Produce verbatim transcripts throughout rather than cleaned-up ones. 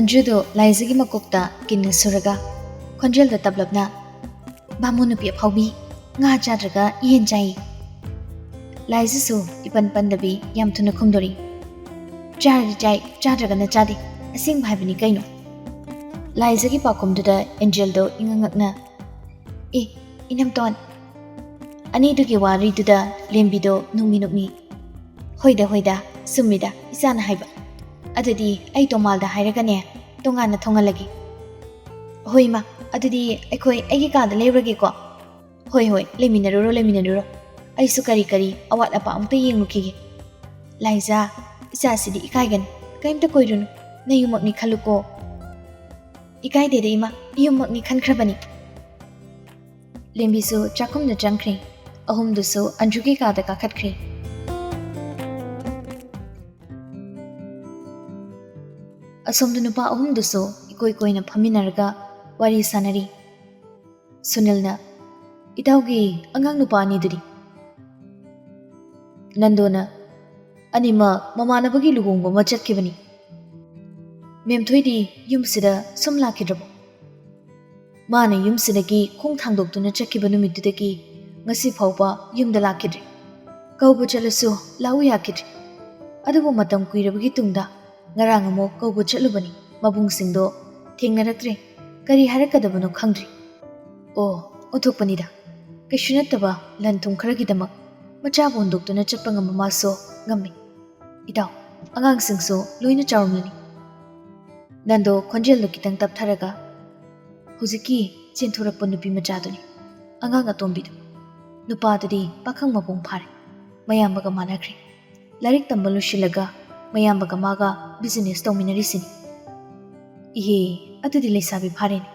ꯑꯦꯟꯗ꯭ꯔꯨꯗꯨ ꯂꯥꯏꯖꯒꯤ ꯃꯀꯣꯛꯇ ꯀꯤꯟꯅ ꯁꯨꯔꯒ ꯈꯣꯟꯖꯦꯜꯗ ꯇꯞꯂꯞꯅ, "ꯕꯥꯃꯣꯟ ꯅꯨꯄꯤ ꯑꯐꯥꯎꯕꯤ, ꯉꯥ ꯆꯥꯗ꯭ꯔꯒ ꯌꯦꯟ ꯆꯥꯏ꯫" ꯂꯥꯏꯖꯁꯨ ꯏꯄꯟ ꯄꯟꯗꯕꯤ ꯌꯥꯝ ꯊꯨꯅ ꯈꯨꯝꯗꯣꯔꯤ꯫ "ꯆꯥꯔꯗꯤ ꯆꯥꯏ, ꯆꯥꯗ꯭ꯔꯒꯅ ꯆꯥꯗꯦ, ꯑꯁꯦꯡꯕ ꯍꯥꯏꯕꯅꯤ ꯀꯩꯅꯣ?" ꯂꯥꯏꯖꯒꯤ ꯄꯥꯎꯈꯨꯝꯗꯨꯗ ꯑꯦꯟꯖꯦꯜꯗꯣ ꯏꯉꯛ ꯉꯛꯅ, "ꯑꯦ, ꯏꯅꯝꯇꯣꯟ!" ꯑꯅꯤꯗꯨꯒꯤ ꯋꯥꯔꯤꯗꯨꯗ ꯂꯦꯝꯕꯤꯗꯣ ꯅꯨꯃꯤ ꯅꯨꯃꯤ, "ꯍꯣꯏꯗ, ꯍꯣꯏꯗ, ꯆꯨꯝꯃꯤꯗ ꯏꯆꯥꯅ ꯍꯥꯏꯕ꯫ ꯑꯗꯨꯗꯤ ꯑꯩ ꯇꯣꯃꯥꯜꯗ ꯍꯥꯏꯔꯒꯅꯦ, ꯇꯣꯉꯥꯟꯅ ꯊꯣꯡꯍꯜꯂꯒꯦ꯫" "ꯍꯣꯏ, ꯏꯃꯥ, ꯑꯗꯨꯗꯤ ꯑꯩꯈꯣꯏ ꯑꯩꯒꯤ ꯀꯥꯗ ꯂꯩꯔꯨꯔꯒꯦꯀꯣ?" "ꯍꯣꯏ, ꯍꯣꯏ, ꯂꯩꯃꯤꯟꯅꯔꯨꯔꯣ, ꯂꯩꯃꯤꯟꯅꯔꯨꯔꯣ꯫ ꯑꯩꯁꯨ ꯀꯔꯤ ꯀꯔꯤ ꯑꯋꯥꯠ ꯑꯄꯥ ꯑꯃꯨꯛꯇ ꯌꯦꯡꯉꯨꯈꯤꯒꯦ꯫" "ꯂꯥꯏꯖꯥ, ꯏꯆꯥꯁꯤꯗꯤ ꯏꯀꯥꯏꯒꯅꯨ, ꯀꯔꯤꯝꯇ ꯀꯣꯏꯔꯨꯅꯨ, ꯅꯌꯨꯝꯃꯛꯅꯤ ꯈꯜꯂꯨꯀꯣ꯫" "ꯏꯀꯥꯏꯗꯦꯗ ꯏꯃꯥ, ꯏꯌꯨꯝꯃꯛꯅꯤ ꯈꯟꯈ꯭ꯔꯕꯅꯤ꯫" ꯂꯦꯝꯕꯤꯁꯨ ꯆꯥꯛꯈꯨꯝꯗ ꯆꯪꯈ꯭ꯔꯦ꯫ ꯑꯍꯨꯝꯗꯨꯁꯨ ꯑꯟꯗ꯭ꯔꯨꯒꯤ ꯀꯥꯗ ꯀꯥꯈꯠꯈ꯭ꯔꯦ꯫ ꯑꯁꯣꯝꯗ ꯅꯨꯄꯥ ꯑꯍꯨꯝꯗꯨꯁꯨ ꯏꯀꯣꯏ ꯀꯣꯏꯅ ꯐꯝꯃꯤꯟꯅꯔꯒ ꯋꯥꯔꯤ ꯁꯥꯟꯅꯔꯤ꯫ ꯁꯨꯅꯤꯜꯅ, "ꯏꯇꯥꯎꯒꯤ ꯑꯉꯥꯡ ꯅꯨꯄꯥ ꯑꯅꯤꯗꯨꯗꯤ?" ꯅꯟꯗꯣꯅ, "ꯑꯅꯤꯃꯛ ꯃꯃꯥꯟꯅꯕꯒꯤ ꯂꯨꯍꯣꯡꯕ ꯑꯃ ꯆꯠꯈꯤꯕꯅꯤ꯫" "ꯃꯦꯝꯊꯣꯏꯗꯤ ꯌꯨꯝꯁꯤꯗ ꯁꯨꯝ ꯂꯥꯛꯈꯤꯗ꯭ꯔꯕꯣ?" "ꯃꯥꯅ ꯌꯨꯝꯁꯤꯗꯒꯤ ꯈꯣꯡ ꯊꯥꯡꯗꯣꯛꯇꯨꯅ ꯆꯠꯈꯤꯕ ꯅꯨꯃꯤꯠꯇꯨꯗꯒꯤ ꯉꯁꯤ ꯐꯥꯎꯕ ꯌꯨꯝꯗ ꯂꯥꯛꯈꯤꯗ꯭ꯔꯦ꯫ ꯀꯧꯕ ꯆꯠꯂꯁꯨ ꯂꯥꯛꯎ ꯌꯥꯈꯤꯗ꯭ꯔꯦ꯫ ꯑꯗꯨꯕꯨ ꯃꯇꯝ ꯀꯨꯏꯔꯕꯒꯤ ꯇꯨꯡꯗ ꯉꯔꯥꯡ ꯑꯃꯨꯛ ꯀꯧꯕ ꯆꯠꯂꯨꯕꯅꯤ ꯃꯕꯨꯡꯁꯤꯡꯗꯣ꯫ ꯊꯦꯡꯅꯔꯛꯇ꯭ꯔꯦ꯫ ꯀꯔꯤ ꯍꯥꯏꯔꯛꯀꯗꯕꯅꯣ ꯈꯪꯗ꯭ꯔꯦ꯫" "ꯑꯣ, ꯑꯣꯟꯊꯣꯛꯄꯅꯤꯗ꯫ ꯀꯩꯁꯨ ꯅꯠꯇꯕ ꯂꯟ ꯊꯨꯝ ꯈꯔꯒꯤꯗꯃꯛ ꯃꯆꯥꯕꯨ ꯍꯨꯟꯗꯣꯛꯇꯨꯅ ꯆꯠꯄ ꯉꯝꯕ ꯃꯥꯁꯨ ꯉꯝꯃꯤ꯫ ꯏꯇꯥꯎ, ꯑꯉꯥꯡꯁꯤꯡꯁꯨ ꯂꯣꯏꯅ ꯆꯥꯎꯔꯝꯂꯅꯤ꯫" ꯅꯟꯗꯣ ꯈꯣꯟꯖꯦꯜꯗꯨ ꯈꯤꯇꯪ ꯇꯞꯊꯔꯒ, "ꯍꯧꯖꯤꯛꯀꯤ ꯆꯦꯟꯊꯣꯔꯛꯄ ꯅꯨꯄꯤ ꯃꯆꯥꯗꯨꯅꯤ, ꯑꯉꯥꯡ ꯑꯇꯣꯝꯕꯤꯗꯨ꯫ ꯅꯨꯄꯥꯗꯨꯗꯤ ꯄꯥꯈꯪ ꯃꯄꯨꯡ ꯐꯥꯔꯦ, ꯃꯌꯥꯝꯕꯒ ꯃꯥꯟꯅꯈ꯭ꯔꯦ꯫ ꯂꯥꯏꯔꯤꯛ ꯇꯝꯕ ꯂꯣꯏꯁꯤꯜꯂꯒ ꯃꯌꯥꯝꯕꯒ ꯃꯥꯒ ꯕꯤꯖꯤꯅꯦꯁ ꯇꯧꯃꯤꯟꯅꯔꯤꯁꯤꯅꯤ꯫ ꯏꯍꯦ, ꯑꯗꯨꯗꯤ ꯂꯩꯁꯥꯕꯤ ꯐꯥꯔꯦꯅꯦ꯫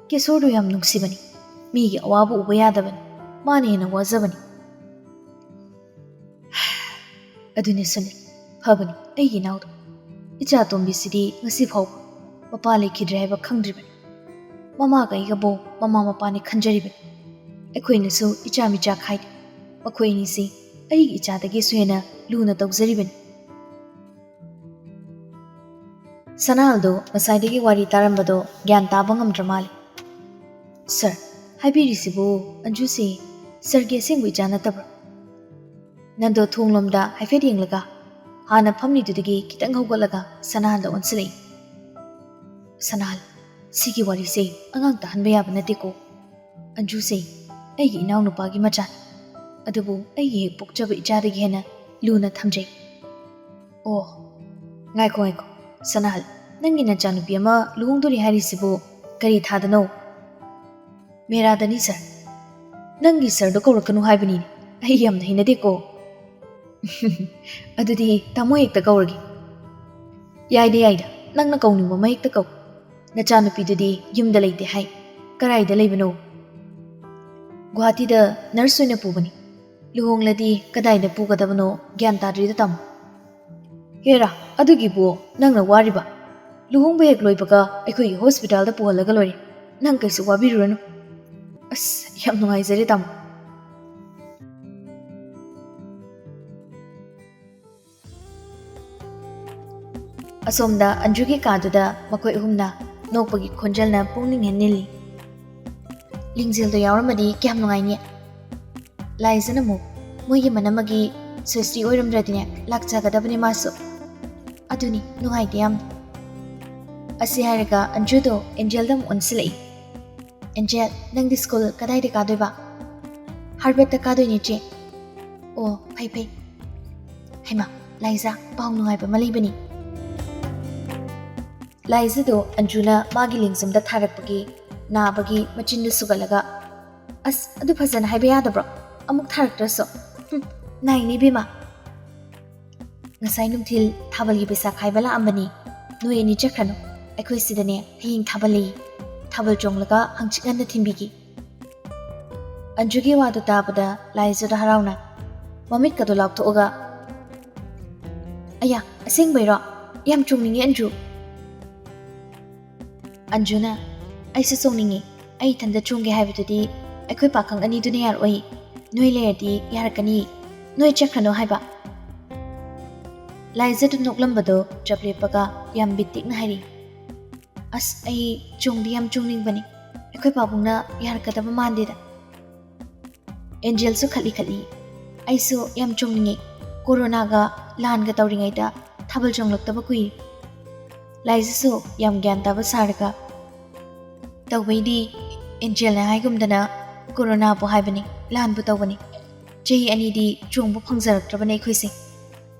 ꯀꯦꯁꯣꯔꯗꯨ ꯌꯥꯝ ꯅꯨꯡꯁꯤꯕꯅꯤ꯫ ꯃꯤꯒꯤ ꯑꯋꯥꯕ ꯎꯕ ꯌꯥꯗꯕꯅꯤ꯫ ꯃꯥꯅ ꯍꯦꯟꯅ ꯋꯥꯖꯕꯅꯤ꯫" "ꯑꯗꯨꯅꯦ ꯁꯨꯅꯤꯜ, ꯐꯕꯅꯤ ꯑꯩꯒꯤ ꯏꯅꯥꯎꯗꯣ꯫ ꯏꯆꯥ ꯑꯇꯣꯝꯕꯤꯁꯤꯗꯤ ꯉꯁꯤ ꯐꯥꯎꯕ ꯃꯄꯥ ꯂꯩꯈꯤꯗ꯭ꯔꯦ ꯍꯥꯏꯕ ꯈꯪꯗ꯭ꯔꯤꯕꯅꯤ꯫ ꯃꯃꯥꯒ ꯑꯩꯒꯕꯨ ꯃꯃꯥ ꯃꯄꯥꯅꯤ ꯈꯟꯖꯔꯤꯕꯅꯤ꯫ ꯑꯩꯈꯣꯏꯅꯁꯨ ꯏꯆꯥ ꯃꯤꯆꯥ ꯈꯥꯏꯗꯦ꯫ ꯃꯈꯣꯏ ꯑꯅꯤꯁꯤ ꯑꯩꯒꯤ ꯏꯆꯥꯗꯒꯤꯁꯨ ꯍꯦꯟꯅ ꯂꯨꯅ ꯇꯧꯖꯔꯤꯕꯅꯤ꯫" ꯁꯅꯥꯍꯜꯗꯣ ꯉꯁꯥꯏꯗꯒꯤ ꯋꯥꯔꯤ ꯇꯥꯔꯝꯕꯗꯣ ꯒ꯭ꯌꯥꯟ ꯇꯥꯕ ꯉꯝꯗ꯭ꯔ ꯃꯥꯜꯂꯦ꯫ "ꯁꯔ, ꯍꯥꯏꯕꯤꯔꯤꯁꯤꯕꯨ ꯑꯟꯖꯨꯁꯤ ꯁꯔꯒꯤ ꯑꯁꯦꯡꯕ ꯏꯆꯥ ꯅꯠꯇꯕ꯭ꯔꯣ?" ꯅꯟꯗꯣ ꯊꯣꯡꯂꯣꯝꯗ ꯍꯥꯏꯐꯦꯠ ꯌꯦꯡꯂꯒ ꯍꯥꯟꯅ ꯐꯝꯂꯤꯗꯨꯗꯒꯤ ꯈꯤꯇꯪ ꯍꯧꯒꯠꯂꯒ ꯁꯅꯥꯍꯜꯗ ꯑꯣꯟꯁꯤꯜꯂꯛꯏ꯫ "ꯁꯅꯥꯍꯜ, ꯁꯤꯒꯤ ꯋꯥꯔꯤꯁꯦ ꯑꯉꯥꯡ ꯇꯥꯍꯟꯕ ꯌꯥꯕ ꯅꯠꯇꯦꯀꯣ꯫ ꯑꯟꯖꯨꯁꯦ ꯑꯩꯒꯤ ꯏꯅꯥꯎꯅꯨꯄꯥꯒꯤ ꯃꯆꯥꯅꯤ꯫ ꯑꯗꯨꯕꯨ ꯑꯩꯒꯤ ꯍꯦꯛ ꯄꯣꯛꯆꯕ ꯏꯆꯥꯗꯒꯤ ꯍꯦꯟꯅ ꯂꯨꯅ ꯊꯝꯖꯩ꯫" "ꯑꯣ, ꯉꯥꯏꯈꯣ, ꯉꯥꯏꯈꯣ꯫ ꯁꯅꯥꯍꯜ, ꯅꯪꯒꯤ ꯅꯆꯥꯅꯨꯄꯤ ꯑꯃ ꯂꯨꯍꯣꯡꯗꯣꯔꯤ ꯍꯥꯏꯔꯤꯁꯤꯕꯨ ꯀꯔꯤ ꯊꯥꯗꯅꯣ?" "ꯃꯦꯔꯥꯗꯅꯤ, ꯁꯔ꯫" "ꯅꯪꯒꯤ ꯁꯔꯗꯣ ꯀꯧꯔꯛꯀꯅꯨ ꯍꯥꯏꯕꯅꯤ꯫ ꯑꯩ ꯌꯥꯝꯅ ꯍꯩꯅꯗꯦꯀꯣ꯫" "ꯑꯗꯨꯗꯤ ꯇꯥꯃꯣ ꯍꯦꯛꯇ ꯀꯧꯔꯒꯦ꯫" "ꯌꯥꯏꯗ, ꯌꯥꯏꯗ, ꯅꯪꯅ ꯀꯧꯅꯤꯡꯕ ꯑꯃ ꯍꯦꯛꯇ ꯀꯧ꯫ ꯅꯆꯥꯅꯨꯄꯤꯗꯨꯗꯤ ꯌꯨꯝꯗ ꯂꯩꯇꯦ ꯍꯥꯏ꯫ ꯀꯔꯥꯏꯗ ꯂꯩꯕꯅꯣ?" "ꯒꯨꯍꯥꯇꯤꯗ ꯅꯔꯁ ꯑꯣꯏꯅ ꯄꯨꯕꯅꯤ꯫ ꯂꯨꯍꯣꯡꯂꯗꯤ ꯀꯗꯥꯏꯗ ꯄꯨꯒꯗꯕꯅꯣ ꯒ꯭ꯌꯥꯟ ꯇꯥꯗ꯭ꯔꯤꯗ, ꯇꯥꯃꯣ꯫" "ꯍꯦꯔꯥ, ꯑꯗꯨꯒꯤꯕꯨ ꯅꯪꯅ ꯋꯥꯔꯤꯕ? ꯂꯨꯍꯣꯡꯕ ꯍꯦꯛ ꯂꯣꯏꯕꯒ ꯑꯩꯈꯣꯏꯒꯤ ꯍꯣꯁꯄꯤꯇꯥꯜꯗ ꯄꯨꯍꯜꯂꯒ ꯂꯣꯏꯔꯦ꯫ ꯅꯪ ꯀꯩꯁꯨ ꯋꯥꯕꯤꯔꯨꯔꯅꯨ꯫" "ꯑꯁ, ꯌꯥꯝ ꯅꯨꯡꯉꯥꯏꯖꯔꯦ, ꯇꯥꯃꯣ꯫" ꯑꯁꯣꯝꯗ ꯑꯟꯖꯨꯒꯤ ꯀꯥꯗꯨꯗ ꯃꯈꯣꯏ ꯑꯍꯨꯝꯅ ꯅꯣꯛꯄꯒꯤ ꯈꯣꯟꯖꯦꯜꯅ ꯄꯨꯛꯅꯤꯡ ꯍꯦꯟ ꯅꯤꯜꯂꯤ꯫ "ꯂꯤꯡꯖꯦꯜꯗꯣ ꯌꯥꯎꯔꯝꯃꯗꯤ ꯀꯌꯥꯝ ꯅꯨꯡꯉꯥꯏꯅꯤ꯫" ꯂꯥꯏꯖꯅ ꯑꯃꯨꯛ, "ꯃꯣꯏꯒꯤ ꯃꯅꯝꯃꯒꯤ ꯁꯣꯏꯁ꯭ꯔꯤ ꯑꯣꯏꯔꯝꯗ꯭ꯔꯗꯤꯅꯦ, ꯂꯥꯛꯆꯒꯗꯕꯅꯦ ꯃꯥꯁꯨ꯫" "ꯑꯗꯨꯅꯤ, ꯅꯨꯡꯉꯥꯏꯇꯦ ꯌꯥꯝ꯫" ꯑꯁꯤ ꯍꯥꯏꯔꯒ ꯑꯟꯖꯨꯗꯣ ꯑꯦꯟꯖꯦꯜꯗ ꯑꯃꯨꯛ ꯑꯣꯟꯁꯤꯜꯂꯛꯏ꯫ "ꯑꯦꯟꯖꯦꯜ, ꯅꯪꯗꯤ ꯁ꯭ꯀꯨꯜ ꯀꯗꯥꯏꯗ ꯀꯥꯗꯣꯏꯕ?" "ꯍꯥꯔꯕꯔꯠꯇ ꯀꯥꯗꯣꯏꯅꯦ, ꯆꯦ꯫" "ꯑꯣ, ꯐꯩ, ꯐꯩ꯫" "ꯍꯩꯃꯥ, ꯂꯥꯏꯖꯥ, ꯄꯥꯎ ꯅꯨꯡꯉꯥꯏꯕ ꯑꯃ ꯂꯩꯕꯅꯤ꯫" ꯂꯥꯏꯖꯥꯗꯣ ꯑꯟꯖꯨꯅ ꯃꯥꯒꯤ ꯂꯦꯡꯖꯨꯝꯗ ꯊꯥꯔꯛꯄꯒꯤ ꯅꯥꯕꯒꯤ ꯃꯆꯤꯟꯗꯨ ꯁꯨꯒꯠꯂꯒ, "ꯑꯁ, ꯑꯗꯨ ꯐꯖꯅ ꯍꯥꯏꯕ ꯌꯥꯗꯕ꯭ꯔꯣ? ꯑꯃꯨꯛ ꯊꯥꯔꯛꯇ꯭ꯔꯁꯨ꯫ ꯍꯨꯝ, ꯅꯥꯏꯅꯤ ꯏꯕꯦꯝꯃ꯫ ꯉꯁꯥꯏ ꯅꯨꯡꯊꯤꯜ ꯊꯥꯕꯜꯒꯤ ꯄꯩꯁꯥ ꯈꯥꯏꯕ ꯂꯥꯛꯑꯝꯕꯅꯤ꯫ ꯅꯣꯏ ꯑꯅꯤ ꯆꯠꯈ꯭ꯔꯅꯨ꯫ ꯑꯩꯈꯣꯏ ꯁꯤꯗꯅꯦ ꯍꯌꯦꯡ ꯊꯥꯕꯜ ꯂꯩ꯫ ꯊꯥꯕꯜ ꯆꯣꯡꯂꯒ ꯍꯪꯆꯤꯠ ꯉꯟꯅ ꯊꯤꯟꯕꯤꯒꯦ꯫" ꯑꯟꯖꯨꯒꯤ ꯋꯥꯗꯨ ꯇꯥꯕꯗ ꯂꯥꯏꯖꯥꯗꯣ ꯍꯔꯥꯎꯅ ꯃꯃꯤꯠꯀꯗꯣ ꯂꯥꯎꯊꯣꯛꯑꯒ, "ꯑꯌꯥ, ꯑꯁꯦꯡꯕꯩꯔꯣ? ꯌꯥꯝ ꯆꯣꯡꯅꯤꯡꯉꯦ, ꯑꯟꯖꯨ꯫" ꯑꯟꯖꯨꯅ, "ꯑꯩꯁꯨ ꯆꯣꯡꯅꯤꯡꯉꯤ꯫ ꯑꯩ ꯏꯊꯟꯇ ꯆꯣꯡꯒꯦ ꯍꯥꯏꯕꯗꯨꯗꯤ ꯑꯩꯈꯣꯏ ꯄꯥꯈꯪ ꯑꯅꯤꯗꯨꯅ ꯌꯥꯔꯛꯑꯣꯏ꯫ ꯅꯣꯏ ꯂꯩꯔꯗꯤ ꯌꯥꯔꯛꯀꯅꯤ꯫ ꯅꯣꯏ ꯆꯠꯈ꯭ꯔꯅꯨ ꯍꯥꯏꯕ꯫" ꯂꯥꯏꯖꯗꯨ ꯅꯣꯛꯂꯝꯕꯗꯣ ꯆꯞ ꯂꯦꯞꯄꯒ ꯌꯥꯝ ꯕꯤꯠ ꯇꯦꯛꯅ ꯍꯥꯏꯔꯤ, "ꯑꯁ, ꯑꯩ ꯆꯣꯡꯗꯤ ꯌꯥꯝ ꯆꯣꯡꯅꯤꯡꯕꯅꯤ, ꯑꯩꯈꯣꯏ ꯄꯥꯕꯨꯡꯅ ꯌꯥꯔꯛꯀꯗꯕ ꯃꯥꯟꯗꯦꯗ"꯫ ꯑꯦꯟꯖꯦꯜꯁꯨ ꯈꯠꯂꯤ ꯈꯠꯂꯤ, "ꯑꯩꯁꯨ ꯌꯥꯝ ꯆꯣꯡꯅꯤꯡꯉꯤ, ꯀꯣꯔꯣꯅꯥꯒ ꯂꯥꯟꯒ ꯇꯧꯔꯤꯉꯩꯗ ꯊꯥꯕꯜ ꯆꯣꯡꯂꯛꯇꯕ ꯀꯨꯏꯔꯦ"꯫ ꯂꯥꯏꯖꯁꯨ ꯌꯥꯝ ꯒ꯭ꯌꯥꯟ ꯇꯥꯕ ꯁꯥꯔꯒ, "ꯇꯧꯕꯩꯗꯤ ꯑꯦꯟꯖꯦꯜꯅ ꯍꯥꯏꯒꯨꯝꯗꯅ ꯀꯣꯔꯣꯅꯥꯕꯨ ꯍꯥꯏꯕꯅꯤ, ꯂꯥꯟꯕꯨ ꯇꯧꯕꯅꯤ, ꯆꯍꯤ ꯑꯅꯤꯗꯤ ꯆꯣꯡꯕ ꯐꯪꯖꯔꯛꯇ꯭ꯔꯕꯅꯤ ꯑꯩꯈꯣꯏꯁꯦ꯫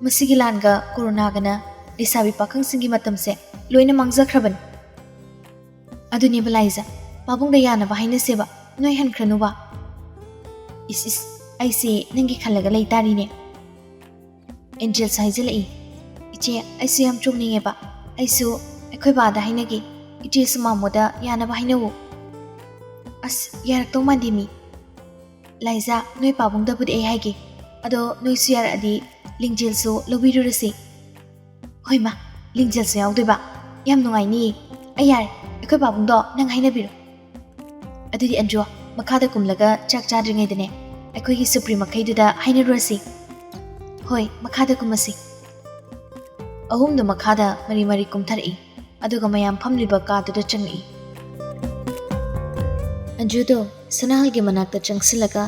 ꯃꯁꯤꯒꯤ ꯂꯥꯟꯒ ꯀꯣꯔꯣꯅꯥꯒꯅ ꯂꯩꯁꯥꯕꯤ ꯄꯥꯈꯪꯁꯤꯡꯒꯤ ꯃꯇꯝꯁꯦ ꯂꯣꯏꯅ ꯃꯥꯡꯖꯈ꯭ꯔꯕꯅꯤ"꯫ "ꯑꯗꯨꯅꯦꯕ ꯂꯥꯏꯖ, ꯄꯥꯕꯨꯡꯗ ꯌꯥꯅꯕ ꯍꯥꯏꯅꯁꯦꯕ, ꯅꯣꯏ ꯍꯟꯈ꯭ꯔꯅꯨꯕ"꯫ "ꯏꯁ ꯏꯁ, ꯑꯩꯁꯦ ꯅꯪꯒꯤ ꯈꯜꯂꯒ ꯂꯩ ꯇꯥꯔꯤꯅꯦ"꯫ ꯑꯦꯟꯖꯦꯜꯁꯨ ꯍꯥꯏꯖꯤꯜꯂꯛꯏ, "ꯏꯆꯦ, ꯑꯩꯁꯨ ꯌꯥꯝ ꯆꯣꯡꯅꯤꯡꯉꯦꯕ, ꯑꯩꯁꯨ ꯑꯩꯈꯣꯏ ꯕꯥꯗ ꯍꯥꯏꯅꯒꯦ, ꯏꯆꯦꯁꯨ ꯃꯥꯃꯣꯗ ꯌꯥꯅꯕ ꯍꯥꯏꯅꯧꯋꯣ"꯫ "ꯑꯁ, ꯌꯥꯔꯛꯇꯧ ꯃꯥꯟꯗꯦ ꯃꯤ"꯫ "ꯂꯥꯏꯖ, ꯅꯣꯏ ꯄꯥꯕꯨꯡꯗꯕꯨꯗꯤ ꯑꯩ ꯍꯥꯏꯒꯦ, ꯑꯗꯣ ꯅꯣꯏꯁꯨ ꯌꯥꯔꯛꯑꯗꯤ ꯂꯤꯡꯖꯦꯜꯁꯨ ꯂꯧꯕꯤꯔꯨꯔꯁꯤ"꯫ "ꯍꯣꯏ ꯃꯥ, ꯂꯤꯡꯖꯦꯜꯁꯨ ꯌꯥꯎꯗꯣꯏꯕ, ꯌꯥꯝ ꯅꯨꯡꯉꯥꯏꯅꯤꯌꯦ꯫ ꯑꯩ ꯌꯥꯔꯦ, ꯑꯩꯈꯣꯏ ꯄꯥꯕꯨꯡꯗꯣ ꯅꯪ ꯍꯥꯏꯅꯕꯤꯔꯣ"꯫ "ꯑꯗꯨꯗꯤ ꯑꯟꯖꯨ, ꯃꯈꯥꯗ ꯀꯨꯝꯂꯒ ꯆꯥꯛ ꯆꯥꯗ꯭ꯔꯤꯉꯩꯗꯅꯦ, ꯑꯩꯈꯣꯏꯒꯤ ꯁꯨꯄ꯭ꯔꯤ ꯃꯈꯩꯗꯨꯗ ꯍꯥꯏꯅꯔꯨꯔꯁꯤ"꯫ "ꯍꯣꯏ, ꯃꯈꯥꯗ ꯀꯨꯝꯃꯁꯤ"꯫ ꯑꯍꯨꯝꯗꯨ ꯃꯈꯥꯗ ꯃꯔꯤ ꯃꯔꯤ ꯀꯨꯝꯊꯔꯛꯏ, ꯑꯗꯨꯒ ꯃꯌꯥꯝ ꯐꯝꯂꯤꯕ ꯀꯥꯗꯨꯗ ꯆꯪꯂꯛꯏ꯫ ꯑꯟꯖꯨꯗꯣ ꯁꯅꯥꯍꯜꯒꯤ ꯃꯅꯥꯛꯇ ꯆꯪꯁꯤꯜꯂꯒ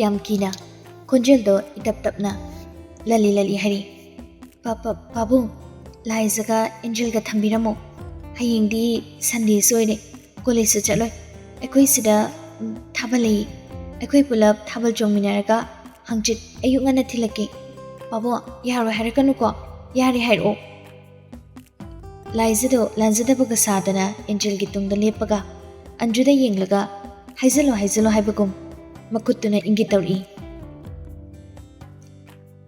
ꯌꯥꯝ ꯀꯤꯅ, ꯈꯣꯟꯖꯦꯜꯗꯣ ꯏꯇꯞ ꯇꯞꯅ, ꯂꯂꯤ ꯂꯂꯤ ꯍꯥꯏꯔꯤ, "ꯄꯥ-, ꯄꯥ-, ꯄꯥꯕꯨꯡ, ꯂꯥꯏꯖꯒ ꯑꯦꯟꯖꯦꯜꯒ ꯊꯝꯕꯤꯔꯝꯃꯣ꯫ ꯍꯌꯦꯡꯗꯤ ꯁꯟꯗꯦꯁꯨ ꯑꯣꯏꯔꯦ, ꯀꯣꯂꯦꯖꯁꯨ ꯆꯠꯂꯣꯏ꯫ ꯑꯩꯈꯣꯏ ꯁꯤꯗ, ꯎꯝ, ꯊꯥꯕꯜ ꯂꯩ꯫ ꯑꯩꯈꯣꯏ ꯄꯨꯂꯞ ꯊꯥꯕꯜ ꯆꯣꯡꯃꯤꯟꯅꯔꯒ ꯍꯪꯆꯤꯠ ꯑꯌꯨꯛ ꯉꯟꯅ ꯊꯤꯜꯂꯛꯀꯦ꯫ ꯄꯥꯕꯨꯡ, ꯌꯥꯔꯣꯏ ꯍꯥꯏꯔꯛꯀꯅꯨꯀꯣ꯫ ꯌꯥꯔꯦ ꯍꯥꯏꯔꯛꯑꯣ"꯫ ꯂꯥꯏꯖꯗꯣ ꯂꯥꯟꯖꯗꯕꯒ ꯁꯥꯗꯅ ꯑꯦꯟꯖꯦꯜꯒꯤ ꯇꯨꯡꯗ ꯂꯦꯞꯄꯒ ꯑꯟꯖꯨꯗ ꯌꯦꯡꯂꯒ "ꯍꯥꯏꯖꯜꯂꯣ, ꯍꯥꯏꯖꯜꯂꯣ" ꯍꯥꯏꯕꯒꯨꯝ ꯃꯈꯨꯠꯇꯨꯅ ꯏꯪꯒꯤꯠ ꯇꯧꯔꯛꯏ꯫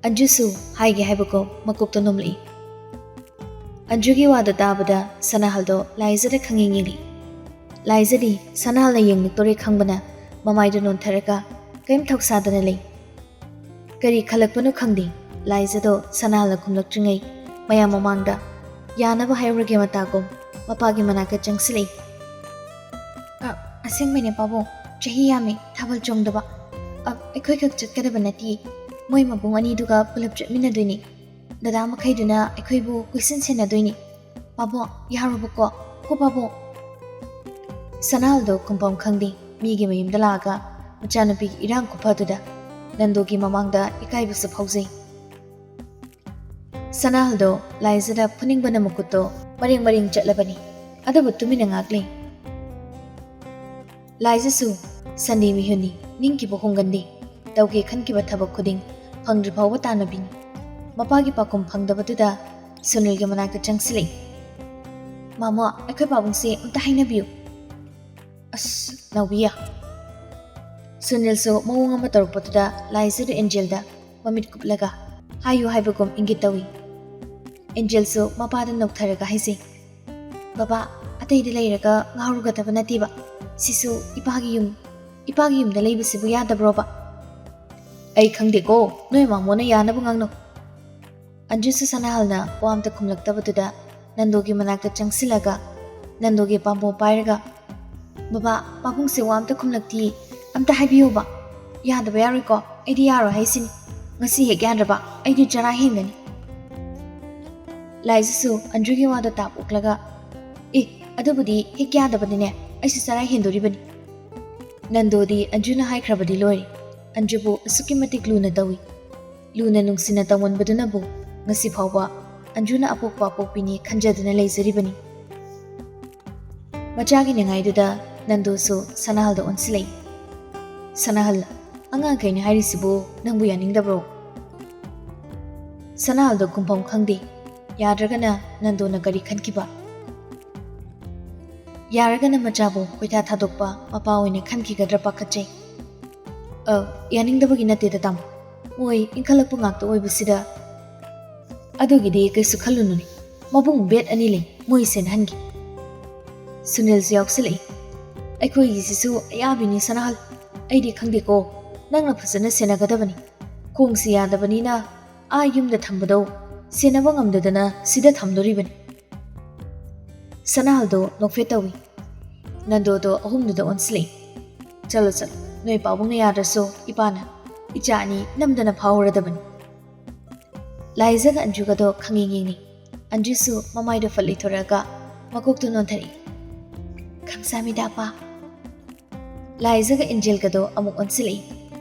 ꯑꯟꯖꯨꯁꯨ ꯍꯥꯏꯒꯦ ꯍꯥꯏꯕꯒꯨꯝ ꯃꯀꯣꯛꯇ ꯅꯣꯝꯂꯛꯏ꯫ ꯑꯟꯖꯨꯒꯤ ꯋꯥꯗꯣ ꯇꯥꯕꯗ ꯁꯅꯥꯍꯜꯗꯣ ꯂꯥꯏꯖꯗ ꯈꯪꯌꯦꯡ ꯌꯦꯡꯂꯤ꯫ ꯂꯥꯏꯖꯗꯤ ꯁꯅꯥꯍꯜꯅ ꯌꯦꯡꯂꯛꯇꯣꯔꯦ ꯈꯪꯕꯅ ꯃꯃꯥꯏꯗꯨ ꯅꯣꯟꯊꯔꯒ ꯀꯔꯤꯝ ꯊꯧꯁꯥꯗꯅ ꯂꯩ꯫ ꯀꯔꯤ ꯈꯜꯂꯛꯄꯅꯣ ꯈꯪꯗꯦ, ꯂꯥꯏꯖꯗꯣ ꯁꯅꯥꯍꯜꯅ ꯈꯨꯝꯂꯛꯇ꯭ꯔꯤꯉꯩ ꯃꯌꯥꯝ ꯃꯃꯥꯡꯗ ꯌꯥꯅꯕ ꯍꯥꯏꯍꯧꯔꯒꯦ ꯃꯇꯥꯒꯨꯝ ꯃꯄꯥꯒꯤ ꯃꯅꯥꯛꯇ ꯆꯪꯁꯤꯜꯂꯛꯏ꯫ "ꯑ, ꯑꯁꯦꯡꯕꯩꯅꯦ ꯄꯥꯕꯨꯡ, ꯆꯍꯤ ꯌꯥꯝꯃꯦ ꯊꯥꯕꯜ ꯆꯣꯡꯗꯕ꯫ ꯑ, ꯑꯩꯈꯣꯏꯈꯛ ꯆꯠꯀꯗꯕ ꯅꯠꯇꯤꯌꯦ, ꯃꯣꯏ ꯃꯕꯨꯡ ꯑꯅꯤꯗꯨꯒ ꯄꯨꯂꯞ ꯆꯠꯃꯤꯟꯅꯗꯣꯏꯅꯦ"꯫ ꯗꯗꯥ ꯃꯈꯩꯗꯨꯅ ꯑꯩꯈꯣꯏꯕꯨ ꯀꯣꯏꯁꯟ ꯁꯦꯟꯅꯗꯣꯏꯅꯤ꯫ ꯄꯥꯕꯨꯡ, ꯌꯥꯔꯣꯕꯀꯣ? ꯀꯣ ꯄꯥꯕꯨꯡ꯫ ꯁꯅꯥꯍꯜꯗꯣ ꯈꯨꯝꯐꯝ ꯈꯪꯗꯦ꯫ ꯃꯤꯒꯤ ꯃꯌꯨꯝꯗ ꯂꯥꯛꯑꯒ ꯃꯆꯥꯅꯨꯄꯤꯒꯤ ꯏꯔꯥꯡ ꯈꯨꯐꯗꯨꯗ ꯅꯟꯗꯨꯒꯤ ꯃꯃꯥꯡꯗ ꯏꯀꯥꯏꯕꯁꯨ ꯐꯥꯎꯖꯩ꯫ ꯁꯅꯥꯍꯜꯗꯣ ꯂꯥꯏꯖꯗ ꯐꯨꯅꯤꯡꯕꯅ ꯃꯈꯨꯠꯇꯣ ꯃꯔꯦꯡ ꯃꯔꯦꯡ ꯆꯠꯂꯕꯅꯤ꯫ ꯑꯗꯨꯕꯨ ꯇꯨꯃꯤꯟꯅ ꯉꯥꯛꯂꯦ꯫ ꯂꯥꯏꯖꯁꯨ ꯁꯟꯗꯤ ꯃꯤꯍꯨꯟꯅꯤ, ꯅꯤꯡꯈꯤꯕ ꯍꯣꯡꯒꯟꯗꯦ꯫ ꯇꯧꯒꯦ ꯈꯟꯈꯤꯕ ꯊꯕꯛ ꯈꯨꯗꯤꯡ ꯐꯪꯗ꯭ꯔꯤ ꯐꯥꯎꯕ ꯇꯥꯟꯅꯕꯤꯅꯤ꯫ ꯃꯄꯥꯒꯤ ꯄꯥꯎꯈꯨꯝ ꯐꯪꯗꯕꯗꯨꯗ ꯁꯨꯅꯤꯜꯒꯤ ꯃꯅꯥꯛꯇ ꯆꯪꯁꯤꯜꯂꯛꯏ꯫ "ꯃꯥꯃꯣ, ꯑꯩꯈꯣꯏ ꯄꯥꯕꯨꯡꯁꯦ ꯑꯝꯇ ꯍꯥꯏꯅꯕꯤꯌꯨ꯫" "ꯑꯁ, ꯅꯥꯎꯕꯤꯌꯥ꯫" ꯁꯨꯅꯤꯜꯁꯨ ꯃꯑꯣꯡ ꯑꯃ ꯇꯧꯔꯛꯄꯗꯨꯗ ꯂꯥꯏꯖꯗꯨ ꯑꯦꯟꯖꯦꯜꯗ ꯃꯃꯤꯠ ꯀꯨꯞꯂꯒ ꯍꯥꯏꯌꯨ ꯍꯥꯏꯕꯒꯨꯝ ꯏꯪꯒꯤꯠ ꯇꯧꯏ꯫ ꯑꯦꯟꯖꯦꯜꯁꯨ ꯃꯄꯥꯗ ꯅꯣꯛꯊꯔꯒ ꯍꯥꯏꯖꯩ, "ꯕꯕꯥ, ꯑꯇꯩꯗ ꯂꯩꯔꯒ ꯉꯥꯎꯔꯨꯒꯗꯕ ꯅꯠꯇꯦꯕ꯫ ꯁꯤꯁꯨ ꯏꯄꯥꯒꯤ ꯌꯨꯝ, ꯏꯄꯥꯒꯤ ꯌꯨꯝꯗ ꯂꯩꯕꯁꯤꯕꯨ ꯌꯥꯗꯕ꯭ꯔꯣꯕ?" "ꯑꯩ ꯈꯪꯗꯦꯀꯣ, ꯅꯣꯏ ꯃꯥꯃꯣꯅ ꯌꯥꯅꯕ ꯉꯥꯡꯅꯧ꯫" ꯑꯟꯖꯨꯁꯨ ꯁꯅꯥꯍꯜꯅ ꯋꯥ ꯑꯝꯇ ꯈꯨꯝꯂꯛꯇꯕꯗꯨꯗ ꯅꯟꯗꯨꯒꯤ ꯃꯅꯥꯛꯇ ꯆꯪꯁꯤꯜꯂꯒ ꯅꯟꯗꯨꯒꯤ ꯄꯥꯝꯕꯣꯝ ꯄꯥꯏꯔꯒ, "ꯕꯕꯥ, ꯄꯥꯕꯨꯡꯁꯦ ꯋꯥ ꯑꯝꯇ ꯈꯨꯝꯂꯛꯇꯤꯌꯦ꯫ ꯑꯝꯇ ꯍꯥꯏꯕꯤꯌꯣꯕ꯫ ꯌꯥꯗꯕ ꯌꯥꯔꯣꯏꯀꯣ꯫ ꯑꯩꯗꯤ ꯌꯥꯔꯣꯏ ꯍꯥꯏꯁꯤꯅꯤ꯫ ꯉꯁꯤ ꯍꯦꯛ ꯌꯥꯗ꯭ꯔꯕ ꯑꯩꯗꯤ ꯆꯔꯥ ꯍꯦꯟꯒꯅꯤ꯫" ꯂꯥꯏꯖꯁꯨ ꯑꯟꯖꯨꯒꯤ ꯋꯥꯗꯣ ꯇꯥꯞ ꯑꯣꯛꯂꯒ, "ꯑꯦ, ꯑꯗꯨꯕꯨꯗꯤ ꯍꯦꯛ ꯌꯥꯗꯕꯅꯤꯅꯦ꯫ ꯑꯩꯁꯨ ꯆꯔꯥ ꯍꯦꯟꯗꯣꯔꯤꯕꯅꯤ꯫" ꯅꯟꯗꯨꯗꯤ ꯑꯟꯖꯨꯅ ꯍꯥꯏꯈ꯭ꯔꯕꯗꯤ ꯂꯣꯏꯔꯦ꯫ ꯑꯟꯖꯨꯕꯨ ꯑꯁꯨꯛꯀꯤ ꯃꯇꯤꯛ ꯂꯨꯅ ꯇꯧꯏ꯫ ꯂꯨꯅ ꯅꯨꯡꯁꯤꯅ ꯇꯧꯃꯟꯕꯗꯨꯅꯕꯨ ꯉꯁꯤ ꯐꯥꯎꯕ ꯑꯟꯖꯨꯅ ꯑꯄꯣꯛꯄ ꯑꯄꯣꯛꯄꯤꯅꯤ ꯈꯟꯖꯗꯨꯅ ꯂꯩꯖꯔꯤꯕꯅꯤ꯫ ꯃꯆꯥꯒꯤ ꯅꯤꯡꯉꯥꯏꯗꯨꯗ ꯅꯟꯗꯨꯁꯨ ꯁꯅꯥꯍꯜꯗ ꯑꯣꯟꯁꯤꯜꯂꯛꯏ꯫ "ꯁꯅꯥꯍꯜ, ꯑꯉꯥꯡꯈꯩꯅ ꯍꯥꯏꯔꯤꯁꯤꯕꯨ ꯅꯪꯕꯨ ꯌꯥꯅꯤꯡꯗꯕ꯭ꯔꯣ?" ꯁꯅꯥꯍꯜꯗꯣ ꯈꯨꯝꯐꯝ ꯈꯪꯗꯦ꯫ ꯌꯥꯗ꯭ꯔꯒꯅ ꯅꯟꯗꯨꯅ ꯀꯔꯤ ꯈꯟꯈꯤꯕ? ꯌꯥꯔꯒꯅ ꯃꯆꯥꯕꯨ ꯀꯣꯏꯊꯥ ꯊꯥꯗꯣꯛꯄ ꯃꯄꯥ ꯑꯣꯏꯅ ꯈꯟꯈꯤꯒꯗ꯭ꯔꯥ ꯄꯥꯈꯠꯆꯩ꯫ "ꯑ, ꯌꯥꯅꯤꯡꯗꯕꯒꯤ ꯅꯠꯇꯦꯗ ꯇꯥꯃꯣ꯫ ꯃꯣꯏ ꯏꯟꯈꯠꯂꯛꯄ ꯉꯥꯛꯇ ꯑꯣꯏꯕꯁꯤꯗ꯫" "ꯑꯗꯨꯒꯤꯗꯤ ꯀꯩꯁꯨ ꯈꯜꯂꯨꯅꯨꯅꯦ꯫ ꯃꯕꯨꯡ ꯕꯦꯠ ꯑꯅꯤ ꯂꯩ, ꯃꯣꯏ ꯁꯦꯟꯅꯍꯟꯒꯦ꯫" ꯁꯨꯅꯤꯜꯁꯨ ꯌꯥꯎꯁꯤꯜꯂꯛꯏ꯫ "ꯑꯩꯈꯣꯏꯒꯤꯁꯤꯁꯨ ꯑꯌꯥꯕꯤꯅꯤ ꯁꯅꯥꯍꯜ꯫ ꯑꯩꯗꯤ ꯈꯪꯗꯦꯀꯣ꯫ ꯅꯪꯅ ꯐꯖꯅ ꯁꯦꯟꯅꯒꯗꯕꯅꯤ꯫ ꯈꯣꯡꯁꯤ ꯌꯥꯗꯕꯅꯤꯅ ꯑꯥ ꯌꯨꯝꯗ ꯊꯝꯕꯗꯧ ꯁꯦꯟꯅꯕ ꯉꯝꯗꯗꯅ ꯁꯤꯗ ꯊꯝꯗꯣꯔꯤꯕꯅꯤ꯫" ꯁꯅꯥꯍꯜꯗꯣ ꯅꯣꯛꯐꯦꯠ ꯇꯧꯏ꯫ ꯅꯟꯗꯣꯗꯣ ꯑꯍꯨꯝꯗꯨꯗ ꯑꯣꯟꯁꯤꯜꯂꯛꯏ꯫ "ꯆꯠꯂꯣ, ꯆꯠꯂꯣ꯫ ꯅꯣꯏ ꯄꯥꯕꯨꯡꯅ ꯌꯥꯗ꯭ꯔꯁꯨ ꯏꯄꯥꯅ ꯏꯆꯥ ꯑꯅꯤ ꯅꯝꯗꯅ ꯐꯥꯍꯧꯔꯗꯕꯅꯤ꯫" ꯂꯥꯏꯖꯒ ꯑꯟꯖꯨꯒꯗꯣ ꯈꯪꯌꯦꯡ ꯌꯦꯡꯅꯩ꯫ ꯑꯟꯖꯨꯁꯨ ꯃꯃꯥꯏꯗꯣ ꯐꯠ ꯂꯩꯊꯣꯔꯛꯑꯒ ꯃꯀꯣꯛꯇꯣ ꯅꯣꯟꯊꯔꯛꯏ꯫ "ꯈꯪꯁꯥꯃꯤꯗ ꯑꯄꯥ꯫" ꯂꯥꯏꯖꯒ ꯑꯦꯟꯖꯦꯜꯒꯗꯣ ꯑꯃꯨꯛ ꯑꯣꯟꯁꯤꯜꯂꯛꯏ꯫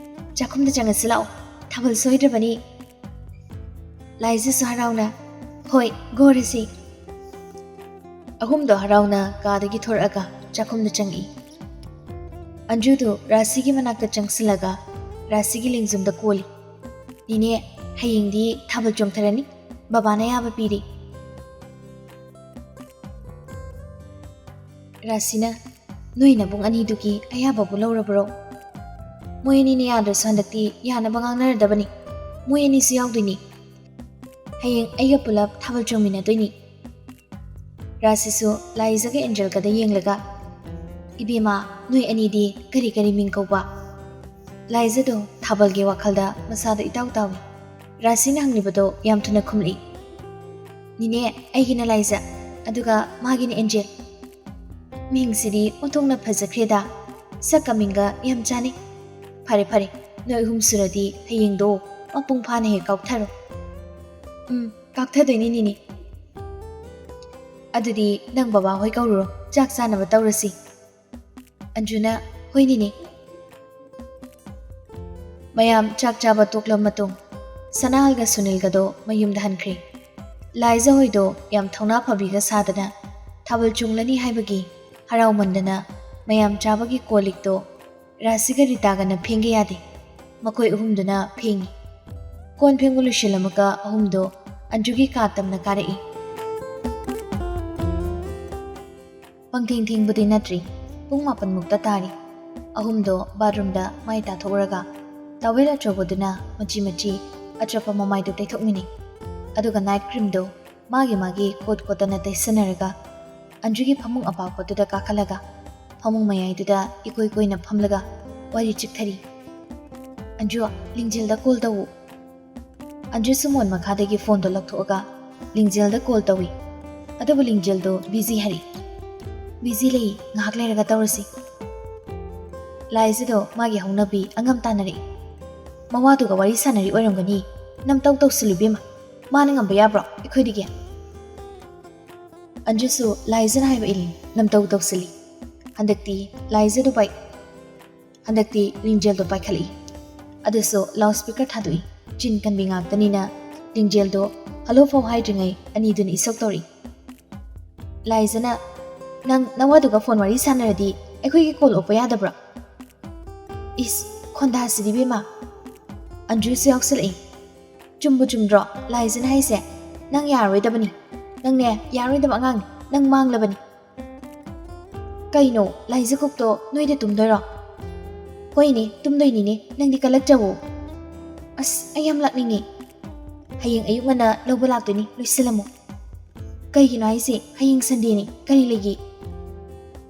"ꯆꯥꯛꯈꯨꯝꯗ ꯆꯪꯉꯁꯤ ꯂꯥꯛꯑꯣ, ꯊꯥꯕꯜ ꯁꯣꯏꯗ꯭ꯔꯕꯅꯤ꯫" ꯂꯥꯏꯖꯁꯨ ꯍꯔꯥꯎꯅ, "ꯍꯣꯏ, ꯒꯣꯔꯁꯤ꯫" ꯑꯍꯨꯝꯗꯣ ꯍꯔꯥꯎꯅ ꯀꯥꯗꯒꯤ ꯊꯣꯔꯛꯑꯒ ꯆꯥꯛꯈꯨꯝꯗ ꯆꯪꯉꯛꯏ꯫ ꯑꯟꯖꯨꯗꯨ ꯔꯥꯁꯤꯒꯤ ꯃꯅꯥꯛꯇ ꯆꯪꯁꯤꯜꯂꯒ ꯔꯥꯁꯤꯒꯤ ꯂꯦꯡꯖꯨꯝꯗ ꯀꯣꯜꯂꯤ꯫ "ꯅꯦꯅꯦ, ꯍꯌꯦꯡꯗꯤ ꯊꯥꯕꯜ ꯆꯣꯡꯊꯔꯅꯤ, ꯕꯕꯥꯅ ꯑꯌꯥꯕ ꯄꯤꯔꯦ꯫" ꯔꯥꯁꯤꯅ, "ꯅꯣꯏ ꯅꯕꯨꯡ ꯑꯅꯤꯗꯨꯒꯤ ꯑꯌꯥꯕꯕꯨ ꯂꯧꯔꯕ꯭ꯔꯣ? ꯃꯣꯏ ꯑꯅꯤꯅ ꯌꯥꯗ꯭ꯔꯁꯨ ꯍꯟꯗꯛꯇꯤ ꯌꯥꯅꯕ ꯉꯥꯡꯅꯔꯗꯕꯅꯤ꯫ ꯃꯣꯏ ꯑꯅꯤꯁꯨ ꯌꯥꯎꯗꯣꯏꯅꯤ꯫ ꯍꯌꯦꯡ ꯑꯩꯒ ꯄꯨꯂꯞ ꯊꯥꯕꯜ ꯆꯣꯡꯃꯤꯟꯅꯗꯣꯏꯅꯤ꯫" ꯔꯥꯁꯤꯁꯨ ꯂꯥꯏꯖꯒ ꯑꯦꯟꯖꯦꯜꯒꯗ ꯌꯦꯡꯂꯒ, "ꯏꯕꯦꯝꯃ, ꯅꯣꯏ ꯑꯅꯤꯗꯤ ꯀꯔꯤ ꯀꯔꯤ ꯃꯤꯡ ꯀꯧꯕ?" ꯂꯥꯏꯖꯗꯣ ꯊꯥꯕꯜꯒꯤ ꯋꯥꯈꯜꯗ ꯃꯁꯥꯗꯣ ꯏꯇꯥꯎ ꯇꯥꯎꯏ꯫ ꯔꯥꯁꯤꯅ ꯍꯪꯂꯤꯕꯗꯣ ꯌꯥꯝ ꯊꯨꯅ ꯈꯨꯝꯂꯛꯏ꯫ "ꯅꯤꯅꯦ, ꯑꯩꯒꯤꯅ ꯂꯥꯏꯖ, ꯑꯗꯨꯒ ꯃꯥꯒꯤꯅ ꯑꯦꯟꯖꯦꯜ꯫ ꯃꯤꯡꯁꯤꯗꯤ ꯑꯣꯟꯊꯣꯛꯅ ꯐꯖꯈ꯭ꯔꯦꯗ, ꯁꯛꯀ ꯃꯤꯡꯒ ꯌꯥꯝ ꯆꯥꯅꯩ꯫ ꯐꯔꯦ ꯐꯔꯦ, ꯅꯣꯏ ꯑꯍꯨꯝ ꯁꯨꯔꯗꯤ ꯍꯌꯦꯡꯗꯣ ꯃꯄꯨꯡ ꯐꯥꯅ ꯍꯦꯛ ꯀꯥꯎꯊꯔꯣ꯫" "ꯎꯝ, ꯀꯥꯎꯊꯗꯣꯏꯅꯤ ꯅꯤꯅꯦ꯫" "ꯑꯗꯨꯗꯤ ꯅꯪ ꯕꯕꯥ ꯍꯣꯏ ꯀꯧꯔꯨꯔꯣ, ꯆꯥꯛ ꯆꯥꯅꯕ ꯇꯧꯔꯁꯤ꯫" ꯑꯟꯖꯨꯅ, "ꯍꯣꯏ ꯅꯤꯅꯦ꯫" ꯃꯌꯥꯝ ꯆꯥꯛ ꯆꯥꯕ ꯇꯣꯛꯂꯕ ꯃꯇꯨꯡ ꯁꯅꯥꯍꯜꯒ ꯁꯨꯅꯤꯜꯒꯗꯣ ꯃꯌꯨꯝꯗ ꯍꯟꯈ꯭ꯔꯦ꯫ ꯂꯥꯏꯖ ꯍꯣꯏꯗꯣ ꯌꯥꯝ ꯊꯧꯅꯥ ꯐꯕꯤꯒ ꯁꯥꯗꯅ ꯊꯥꯕꯜ ꯆꯣꯡꯂꯅꯤ ꯍꯥꯏꯕꯒꯤ ꯍꯔꯥꯎꯃꯟꯗꯅ ꯃꯌꯥꯝ ꯆꯥꯕꯒꯤ ꯀꯣꯜ ꯂꯤꯛꯇꯣ ꯔꯥꯁꯤꯒ ꯔꯤꯇꯥꯒꯅ ꯐꯦꯡꯒꯦ ꯌꯥꯗꯦ꯫ ꯃꯈꯣꯏ ꯑꯍꯨꯝꯗꯨꯅ ꯐꯦꯡꯉꯤ꯫ ꯀꯣꯟ ꯐꯦꯡꯕ ꯂꯣꯏꯁꯤꯜꯂꯝꯃꯒ ꯑꯍꯨꯝꯗꯣ ꯑꯟꯖꯨꯒꯤ ꯀꯥ ꯇꯝꯅ ꯀꯥꯔꯛꯏ꯫ ꯄꯪꯊꯦꯡ ꯊꯦꯡꯕꯗꯤ ꯅꯠꯇ꯭ꯔꯤ, ꯄꯨꯡ ꯃꯥꯄꯟꯃꯨꯛꯇ ꯇꯥꯔꯤ꯫ ꯑꯍꯨꯝꯗꯣ ꯕꯥꯠꯔꯨꯝꯗ ꯃꯥꯏ ꯇꯥꯊꯣꯛꯎꯔꯒ ꯇꯥꯋꯦꯜ ꯑꯆꯧꯕꯗꯨꯅ ꯃꯆꯤ ꯃꯆꯤ ꯑꯆꯣꯠꯄ ꯃꯃꯥꯏꯗꯨ ꯇꯩꯊꯣꯛꯃꯤꯟꯅꯩ꯫ ꯑꯗꯨꯒ ꯅꯥꯏꯠ ꯀ꯭ꯔꯤꯝꯗꯣ ꯃꯥꯒꯤ ꯃꯥꯒꯤ ꯀꯣꯠ ꯀꯣꯠꯇꯅ ꯇꯩꯁꯟꯅꯔꯒ ꯑꯟꯖꯨꯒꯤ ꯐꯃꯨꯡ ꯑꯄꯥꯛꯄꯗꯨꯗ ꯀꯥꯈꯠꯂꯒ ꯐꯃꯨꯡ ꯃꯌꯥꯏꯗꯨꯗ ꯏꯀꯣꯏ ꯀꯣꯏꯅ ꯐꯝꯂꯒ ꯋꯥꯔꯤ ꯆꯤꯛꯊꯔꯤ꯫ "ꯑꯟꯖꯨ, ꯂꯤꯡꯖꯦꯜꯗ ꯀꯣꯜ ꯇꯧꯋꯣ꯫" ꯑꯟꯖꯨꯁꯨ ꯃꯣꯟ ꯃꯈꯥꯗꯒꯤ ꯐꯣꯟꯗꯣ ꯂꯧꯊꯣꯛꯑꯒ ꯂꯤꯡꯖꯦꯜꯗ ꯀꯣꯜ ꯇꯧꯏ꯫ ꯑꯗꯨꯕꯨ ꯂꯤꯡꯖꯦꯜꯗꯣ ꯕꯤꯖꯤ ꯍꯥꯏꯔꯛꯏ꯫ "ꯕꯤꯖꯤ ꯂꯩ, ꯉꯥꯏꯍꯥꯛ ꯂꯩꯔꯒ ꯇꯧꯔꯁꯤ꯫" ꯂꯥꯏꯖꯗꯣ ꯃꯥꯒꯤ ꯍꯧꯅꯕꯤ ꯑꯉꯝ ꯇꯥꯟꯅꯔꯛꯏ꯫ "ꯃꯋꯥꯗꯨꯒ ꯋꯥꯔꯤ ꯁꯥꯟꯅꯔꯤ ꯑꯣꯏꯔꯝꯒꯅꯤ, ꯅꯝꯇꯧ ꯇꯧꯁꯤꯜꯂꯨ ꯏꯕꯦꯝꯃ꯫ ꯃꯥꯅ ꯉꯝꯕ ꯌꯥꯕ꯭ꯔꯣ ꯑꯩꯈꯣꯏꯗꯒꯤ? ꯑꯟꯖꯨꯁꯨ ꯂꯥꯏꯖꯅ ꯍꯥꯏꯕ ꯏꯜꯂꯤ, ꯅꯝꯇꯧ ꯇꯧꯁꯤꯜꯂꯤ꯫ ꯍꯟꯗꯛꯇꯤ ꯂꯥꯏꯖꯗꯨ ꯄꯥꯏ-, ꯍꯟꯗꯛꯇꯤ ꯂꯤꯡꯖꯦꯜꯗꯣ ꯄꯥꯏꯈꯠꯂꯛꯏ꯫ ꯑꯗꯨꯁꯨ ꯂꯥꯎꯠ ꯁ꯭ꯄꯤꯀꯔ ꯊꯥꯗꯣꯛꯏ꯫ ꯆꯤꯟ ꯀꯟꯕꯤ ꯉꯥꯛꯇꯅꯤꯅ ꯂꯤꯡꯖꯦꯜꯗꯣ ꯍꯜꯂꯣ ꯐꯥꯎ ꯍꯥꯏꯗ꯭ꯔꯤꯉꯩ ꯑꯅꯤꯗꯨꯅ ꯏꯁꯧ ꯇꯧꯔꯤ꯫ ꯂꯥꯏꯖꯅ, "ꯅꯪ ꯅꯋꯥꯗꯨꯒ ꯐꯣꯟ ꯋꯥꯔꯤ ꯁꯥꯟꯅꯔꯗꯤ ꯑꯩꯈꯣꯏꯒꯤ ꯀꯣꯜ ꯑꯣꯛꯄ ꯌꯥꯗꯕ꯭ꯔꯣ?" ꯏꯁ, ꯈꯣꯟꯗꯥꯁꯤꯗꯤ ꯏꯕꯦꯝꯃ꯫ ꯑꯟꯖꯨꯁꯨ ꯌꯥꯎꯁꯜꯂꯛꯏ꯫ "ꯆꯨꯝꯕꯨ ꯆꯨꯝꯗ꯭ꯔꯣ ꯂꯥꯏꯖꯅ ꯍꯥꯏꯁꯦ? ꯅꯪ ꯌꯥꯔꯣꯏꯗꯕꯅꯤ꯫ ꯅꯪꯅꯦ, ꯌꯥꯔꯣꯏꯗꯕ ꯑꯉꯥꯡꯅꯤ꯫ ꯅꯪ ꯃꯥꯡꯂꯕꯅꯤ꯫" "ꯀꯩꯅꯣ, ꯂꯥꯏꯖ ꯀꯣꯛꯇꯣ ꯅꯣꯏꯗ ꯇꯨꯝꯗꯣꯏꯔꯣ?" "ꯍꯣꯏꯅꯦ, ꯇꯨꯝꯗꯣꯏꯅꯤꯅꯦ꯫ ꯅꯪꯗꯤ ꯀꯜꯂꯛꯇ꯭ꯔꯕꯣ?" "ꯑꯁ, ꯑꯩ ꯌꯥꯝ ꯂꯥꯛꯅꯤꯡꯉꯦ꯫" "ꯍꯌꯦꯡ ꯑꯌꯨꯛ ꯉꯟꯅ ꯂꯧꯕ ꯂꯥꯛꯇꯣꯏꯅꯤ, ꯂꯣꯏꯁꯤꯜꯂꯝꯃꯣ꯫" "ꯀꯩꯒꯤꯅꯣ ꯍꯥꯏꯁꯦ? ꯍꯌꯦꯡ ꯁꯟꯗꯦꯅꯤ, ꯀꯔꯤ ꯂꯩꯒꯦ?"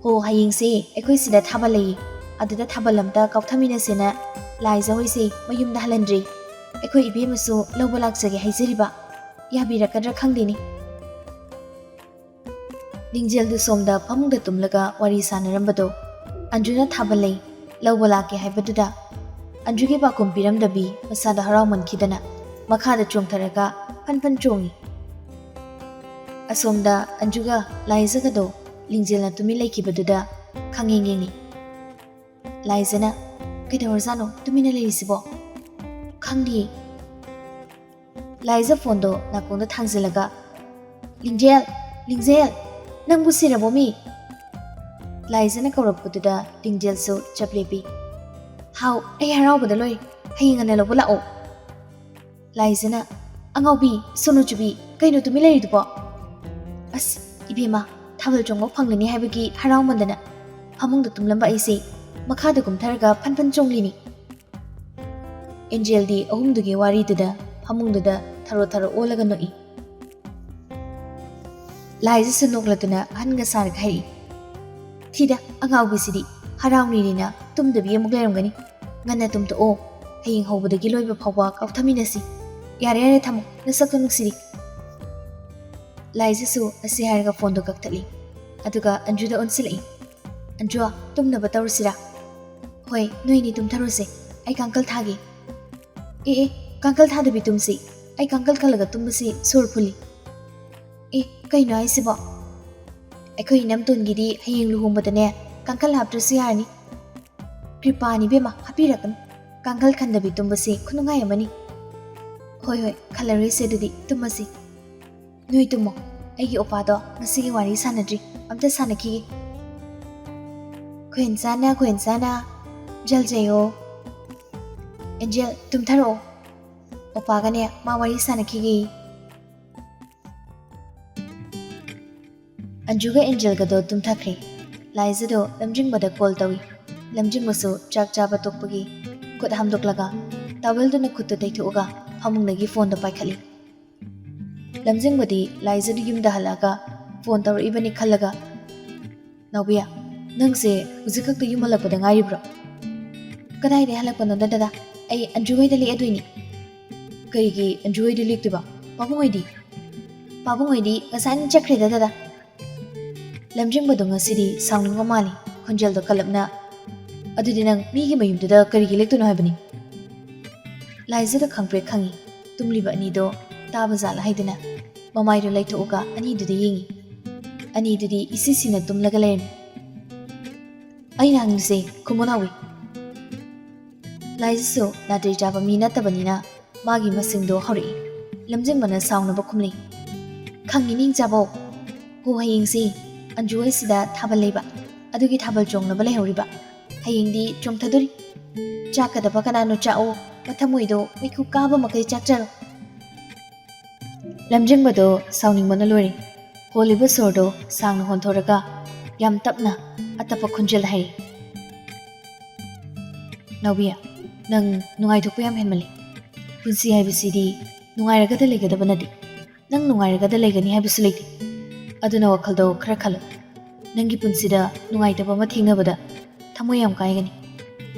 "ꯍꯣ, ꯍꯌꯦꯡꯁꯦ ꯑꯩꯈꯣꯏ ꯁꯤꯗ ꯊꯥꯕꯜ ꯂꯩꯌꯦ꯫ ꯑꯗꯨꯗ ꯊꯥꯕꯜ ꯑꯝꯇ ꯀꯥꯎꯊꯃꯤꯟꯅꯁꯦꯅ ꯂꯥꯏꯖ ꯍꯣꯏꯁꯦ ꯃꯌꯨꯝꯗ ꯍꯜꯍꯟꯗ꯭ꯔꯤ꯫ ꯑꯩꯈꯣꯏ ꯏꯕꯦꯝꯃꯁꯨ ꯂꯧꯕ ꯂꯥꯛꯆꯒꯦ ꯍꯥꯏꯖꯔꯤꯕ꯫ ꯌꯥꯕꯤꯔꯛꯀꯗ꯭ꯔꯥ ꯈꯪꯗꯦꯅꯦ꯫" ꯂꯤꯡꯖꯦꯜꯗꯨ ꯁꯣꯝꯗ ꯐꯃꯨꯡꯗ ꯇꯨꯝꯂꯒ ꯋꯥꯔꯤ ꯁꯥꯟꯅꯔꯝꯕꯗꯣ ꯑꯟꯖꯨꯅ ꯊꯥꯕꯜ ꯂꯩ, ꯂꯧꯕ ꯂꯥꯛꯀꯦ ꯍꯥꯏꯕꯗꯨꯗ ꯑꯟꯖꯨꯒꯤ ꯄꯥꯎꯈꯨꯝ ꯄꯤꯔꯝꯗꯕꯤ ꯃꯁꯥꯗ ꯍꯔꯥꯎꯃꯟꯈꯤꯗꯅ ꯃꯈꯥꯗ ꯆꯣꯡꯊꯔꯒ ꯐꯟ ꯐꯟ ꯆꯣꯡꯉꯤ꯫ ꯑꯁꯣꯝꯗ ꯑꯟꯖꯨꯒ ꯂꯥꯏꯖꯒꯗꯣ ꯂꯤꯡꯖꯦꯜꯅ ꯇꯨꯃꯤꯟ ꯂꯩꯈꯤꯕꯗꯨꯗ ꯈꯪꯌꯦꯡ ꯌꯦꯡꯉꯤ꯫ ꯂꯥꯏꯖꯅ, "ꯀꯩꯗꯧꯔꯖꯥꯠꯅꯣ ꯇꯨꯃꯤꯟꯅ ꯂꯩꯔꯤꯁꯤꯕꯣ?" "ꯈꯪꯗꯤꯌꯦ꯫" ꯂꯥꯏꯖ ꯐꯣꯟꯗꯣ ꯅꯥꯀꯣꯡꯗ ꯊꯥꯡꯖꯤꯜꯂꯒ, "ꯂꯤꯡꯖꯦꯜ! ꯂꯤꯡꯖꯦꯜ! ꯅꯪꯕꯨ ꯁꯤꯔꯕꯣ ꯃꯤ?" ꯂꯥꯏꯖꯅ ꯀꯧꯔꯛꯄꯗꯨꯗ ꯂꯤꯡꯖꯦꯜꯁꯨ ꯆꯞ ꯂꯦꯞꯄꯤ꯫ "ꯍꯥꯎ, ꯑꯩ ꯍꯔꯥꯎꯕꯗ ꯂꯣꯏꯔꯦ꯫ ꯍꯌꯦꯡ ꯉꯟꯅ ꯂꯧꯕ ꯂꯥꯛꯑꯣ꯫" ꯂꯥꯏꯖꯅ, "ꯑꯉꯥꯎꯕꯤ, ꯁꯣꯅꯨ ꯆꯨꯕꯤ, ꯀꯩꯅꯣ ꯇꯨꯃꯤꯟ ꯂꯩꯔꯤꯗꯨꯕꯣ?" "ꯑꯁ, ꯏꯕꯦꯝꯃ, ꯊꯥꯕꯜ ꯆꯣꯡꯕ ꯐꯪꯂꯅꯤ ꯍꯥꯏꯕꯒꯤ ꯍꯔꯥꯎꯃꯟꯗꯅ ꯐꯃꯨꯡꯗ ꯇꯨꯝꯂꯝꯕ ꯑꯩꯁꯦ ꯃꯈꯥꯗ ꯀꯨꯝꯊꯔꯒ ꯐꯟ ꯐꯟ ꯆꯣꯡꯂꯤꯅꯤ꯫" ꯑꯦꯟꯖꯦꯜꯗꯤ ꯑꯍꯨꯝꯗꯨꯒꯤ ꯋꯥꯔꯤꯗꯨꯗ ꯐꯃꯨꯡꯗꯨꯗ ꯊꯔꯣ ꯊꯔꯣ ꯑꯣꯜꯂꯒ ꯅꯣꯛꯏ꯫ ꯂꯥꯏꯖꯁꯨ ꯅꯣꯛꯂꯗꯨꯅ ꯑꯍꯟꯒ ꯁꯥꯔꯒ ꯍꯥꯏꯔꯛꯏ, "ꯊꯤꯗ, ꯑꯉꯥꯎꯕꯤꯁꯤꯗꯤ ꯍꯔꯥꯎꯅꯤꯅ ꯇꯨꯝꯗꯕꯤ ꯑꯃꯨꯛ ꯂꯩꯔꯝꯒꯅꯤ꯫ ꯉꯟꯅ ꯇꯨꯝꯊꯣꯛꯑꯣ, ꯍꯌꯦꯡ ꯍꯧꯕꯗꯒꯤ ꯂꯣꯏꯕ ꯐꯥꯎꯕ ꯀꯥꯎꯊꯃꯤꯟꯅꯁꯤ꯫ ꯌꯥꯔꯦ, ꯌꯥꯔꯦ, ꯊꯝꯃꯣ, ꯅꯁꯛꯇꯣ ꯅꯨꯡꯁꯤꯔꯤ꯫" ꯂꯥꯏꯖꯁꯨ ꯑꯁꯤ ꯍꯥꯏꯔꯒ ꯐꯣꯟꯗꯣ ꯀꯛꯊꯠꯂꯤ꯫ ꯑꯗꯨꯒ ꯑꯟꯖꯨꯗ ꯑꯣꯟꯁꯤꯜꯂꯛꯏ꯫ "ꯑꯟꯖꯨ, ꯇꯨꯝꯅꯕ ꯇꯧꯔꯁꯤꯔꯥ?" "ꯍꯣꯏ, ꯅꯣꯏꯅꯤ ꯇꯨꯝꯊꯔꯣꯁꯦ, ꯑꯩ ꯀꯥꯡꯈꯜ ꯊꯥꯒꯦ꯫" "ꯑꯦ, ꯑꯦ, ꯀꯥꯡꯈꯜ ꯊꯥꯗꯕꯤ ꯇꯨꯝꯁꯤ꯫ ꯑꯩ ꯀꯥꯡꯈꯜ ꯈꯜꯂꯒ ꯇꯨꯝꯕꯁꯤ ꯁꯣꯔ ꯐꯨꯜꯂꯤ꯫ ꯑꯦ, ꯀꯩꯅꯣ ꯍꯥꯏꯁꯤꯕꯣ? ꯑꯩꯈꯣꯏ ꯏꯅꯝꯇꯣꯟꯒꯤꯗꯤ ꯍꯌꯦꯡ ꯂꯨꯍꯣꯡꯕꯗꯅꯦ ꯀꯥꯡꯈꯜ ꯍꯥꯞꯇ꯭ꯔꯁꯨ ꯌꯥꯔꯅꯤ꯫ ꯀ꯭ꯔꯤꯄꯥꯅꯤ ꯏꯕꯦꯝꯃ, ꯍꯥꯞꯄꯤꯔꯛꯀꯅꯨ꯫ ꯀꯥꯡꯈꯜ ꯈꯟꯗꯕꯤ ꯇꯨꯝꯕꯁꯤ ꯈꯨꯅꯨꯡꯉꯥꯏ ꯑꯃꯅꯤ꯫ ꯍꯣꯏ ꯍꯣꯏ, ꯈꯜꯂꯔꯣꯏꯁꯦ ꯑꯗꯨꯗꯤ, ꯇꯨꯝꯃꯁꯤ꯫ ꯅꯣꯏ ꯇꯨꯝꯃꯣ, ꯑꯩꯒꯤ ꯑꯣꯄꯥꯗꯣ ꯉꯁꯤꯒꯤ ꯋꯥꯔꯤ ꯁꯥꯟꯅꯗ꯭ꯔꯤ, ꯑꯝꯇ ꯁꯥꯟꯅꯈꯤꯒꯦ꯫ ꯈꯣꯏꯟꯁꯥꯅ, ꯈꯣꯏꯟꯁꯥꯅ, ꯖꯜꯖꯩꯌꯣ꯫ ꯑꯦꯟꯖꯦꯜ, ꯇꯨꯝꯊꯔꯛꯑꯣ꯫ ꯑꯣꯄꯥꯒꯅꯦ ꯃꯥ ꯋꯥꯔꯤ ꯁꯥꯟꯅꯈꯤꯒꯦ꯫ ꯑꯟꯖꯨꯒ ꯑꯦꯟꯖꯦꯜꯒꯗꯣ ꯇꯨꯝꯊꯈ꯭ꯔꯦ꯫ ꯂꯥꯏꯖꯗꯣ ꯂꯝꯖꯤꯡꯕꯗ ꯀꯣꯜ ꯇꯧꯏ꯫ ꯂꯝꯖꯤꯡꯕꯁꯨ ꯆꯥꯛ ꯆꯥꯕ ꯇꯣꯛꯄꯒꯤ ꯈꯨꯠ ꯍꯥꯝꯗꯣꯛꯂꯒ ꯇꯥꯋꯦꯜꯗꯨꯅ ꯈꯨꯠꯇꯨ ꯇꯩꯊꯣꯛꯑꯒ ꯐꯃꯨꯡꯗꯒꯤ ꯐꯣꯟꯗꯣ ꯄꯥꯏꯈꯠꯂꯤ꯫ ꯂꯝꯖꯤꯡꯕꯗꯤ ꯂꯥꯏꯖꯗꯨ ꯌꯨꯝꯗ ꯍꯜꯂꯛꯑꯒ ꯐꯣꯟ ꯇꯧꯔꯛꯏꯕꯅꯤ ꯈꯜꯂꯒ, "ꯅꯥꯎꯕꯤꯌꯥ, ꯅꯪꯁꯦ ꯍꯧꯖꯤꯛ ꯈꯛꯇ ꯌꯨꯝ ꯍꯜꯂꯛꯄꯗ ꯉꯥꯏꯔꯤꯕ꯭ꯔꯣ?" "ꯀꯗꯥꯏꯗꯩ ꯍꯜꯂꯛꯄꯅꯣꯗ ꯗꯗꯥ? ꯑꯩ ꯑꯟꯖꯨ ꯍꯣꯏꯗ ꯂꯦꯛꯑꯗꯣꯏꯅꯤ꯫" "ꯀꯔꯤꯒꯤ ꯑꯟꯖꯨ ꯍꯣꯏꯗ ꯂꯦꯛꯇꯣꯏꯕ? ꯄꯥꯕꯨꯡ ꯍꯣꯏꯗꯤ?" "ꯄꯥꯕꯨꯡ ꯍꯣꯏꯗꯤ ꯉꯁꯥꯏꯅ ꯆꯠꯈ꯭ꯔꯦꯗ ꯗꯗꯥ꯫" ꯂꯝꯖꯤꯡꯕꯗꯣ ꯉꯁꯤꯗꯤ ꯁꯥꯎꯅꯤꯡꯕ ꯃꯥꯜꯂꯤ, ꯈꯣꯟꯖꯦꯜꯗꯣ ꯀꯜꯂꯞꯅ, "ꯑꯗꯨꯗꯤ ꯅꯪ ꯃꯤꯒꯤ ꯃꯌꯨꯝꯗꯨꯗ ꯀꯔꯤꯒꯤ ꯂꯦꯛꯇꯣꯏꯅꯣ ꯍꯥꯏꯕꯅꯤ?" ꯂꯥꯏꯖꯗ ꯈꯪꯄ꯭ꯔꯦꯛ ꯈꯪꯉꯤ꯫ ꯇꯨꯝꯂꯤꯕ ꯑꯅꯤꯗꯣ ꯇꯥꯕ ꯖꯥꯠꯂ ꯍꯥꯏꯗꯨꯅ ꯃꯃꯥꯏꯗꯣ ꯂꯩꯊꯣꯛꯑꯒ ꯑꯅꯤꯗꯨꯗ ꯌꯦꯡꯉꯤ꯫ ꯑꯅꯤꯗꯨꯗꯤ ꯏꯁꯤꯁꯤꯅ ꯇꯨꯝꯂꯒ ꯂꯩꯔꯝꯃꯤ꯫ "ꯑꯩꯅ ꯍꯪꯉꯤꯁꯦ ꯈꯨꯝꯃꯨ ꯅꯥꯎꯕꯤ꯫" ꯂꯥꯏꯖꯁꯨ ꯅꯥꯇꯩ ꯆꯥꯕ ꯃꯤ ꯅꯠꯇꯕꯅꯤꯅ ꯃꯥꯒꯤ ꯃꯁꯤꯡꯗꯣ ꯍꯧꯔꯛꯏ꯫ ꯂꯝꯖꯤꯡꯕꯅ ꯁꯥꯎꯅꯕ ꯈꯨꯝꯂꯤ꯫ "ꯈꯪꯉꯤꯅꯤ ꯏꯆꯥꯕꯣ꯫ ꯍꯣ, ꯍꯌꯦꯡꯁꯤ ꯑꯟꯖꯨ ꯍꯣꯏꯁꯤꯗ ꯊꯥꯕꯜ ꯂꯩꯕ, ꯑꯗꯨꯒꯤ ꯊꯥꯕꯜ ꯆꯣꯡꯅꯕ ꯂꯩꯍꯧꯔꯤꯕ꯫ ꯍꯌꯦꯡꯗꯤ ꯆꯣꯡꯊꯗꯣꯔꯤ꯫ ꯆꯥꯛꯀꯗꯕ ꯀꯅꯥꯅꯣ ꯆꯥꯛꯑꯣ, ꯃꯊꯃꯣꯏꯗꯣ ꯃꯩꯈꯨ ꯀꯥꯕ ꯃꯈꯩ ꯆꯥꯛꯆꯔꯣ꯫" ꯂꯝꯖꯤꯡꯕꯗꯣ ꯁꯥꯎꯅꯤꯡꯕꯅ ꯂꯣꯏꯔꯦ꯫ ꯍꯣꯜꯂꯤꯕ ꯁꯣꯔꯗꯣ ꯁꯥꯡꯅ ꯍꯣꯟꯊꯣꯔꯒ ꯌꯥꯝ ꯇꯞꯅ ꯑꯇꯞꯄ ꯈꯣꯟꯖꯦꯜ ꯍꯥꯏꯔꯤ, "ꯅꯥꯎꯕꯤ, ꯅꯪ ꯅꯨꯡꯉꯥꯏꯊꯣꯛꯄ ꯌꯥꯝ ꯍꯦꯟꯃꯜꯂꯤ꯫ ꯄꯨꯟꯁꯤ ꯍꯥꯏꯕꯁꯤꯗꯤ ꯅꯨꯡꯉꯥꯏꯔꯒꯗ ꯂꯩꯒꯗꯕ ꯅꯠꯇꯦ꯫ ꯅꯪ ꯅꯨꯡꯉꯥꯏꯔꯒꯗ ꯂꯩꯒꯅꯤ ꯍꯥꯏꯕꯁꯨ ꯂꯩꯇꯦ꯫ ꯑꯗꯨꯅ ꯋꯥꯈꯜꯗꯣ ꯈꯔ ꯈꯜꯂꯨ꯫ ꯅꯪꯒꯤ ꯄꯨꯟꯁꯤꯗ ꯅꯨꯡꯉꯥꯏꯇꯕ ꯑꯃ ꯊꯦꯡꯅꯕꯗ ꯊꯃꯣꯏ ꯌꯥꯝ ꯀꯥꯏꯒꯅꯤ꯫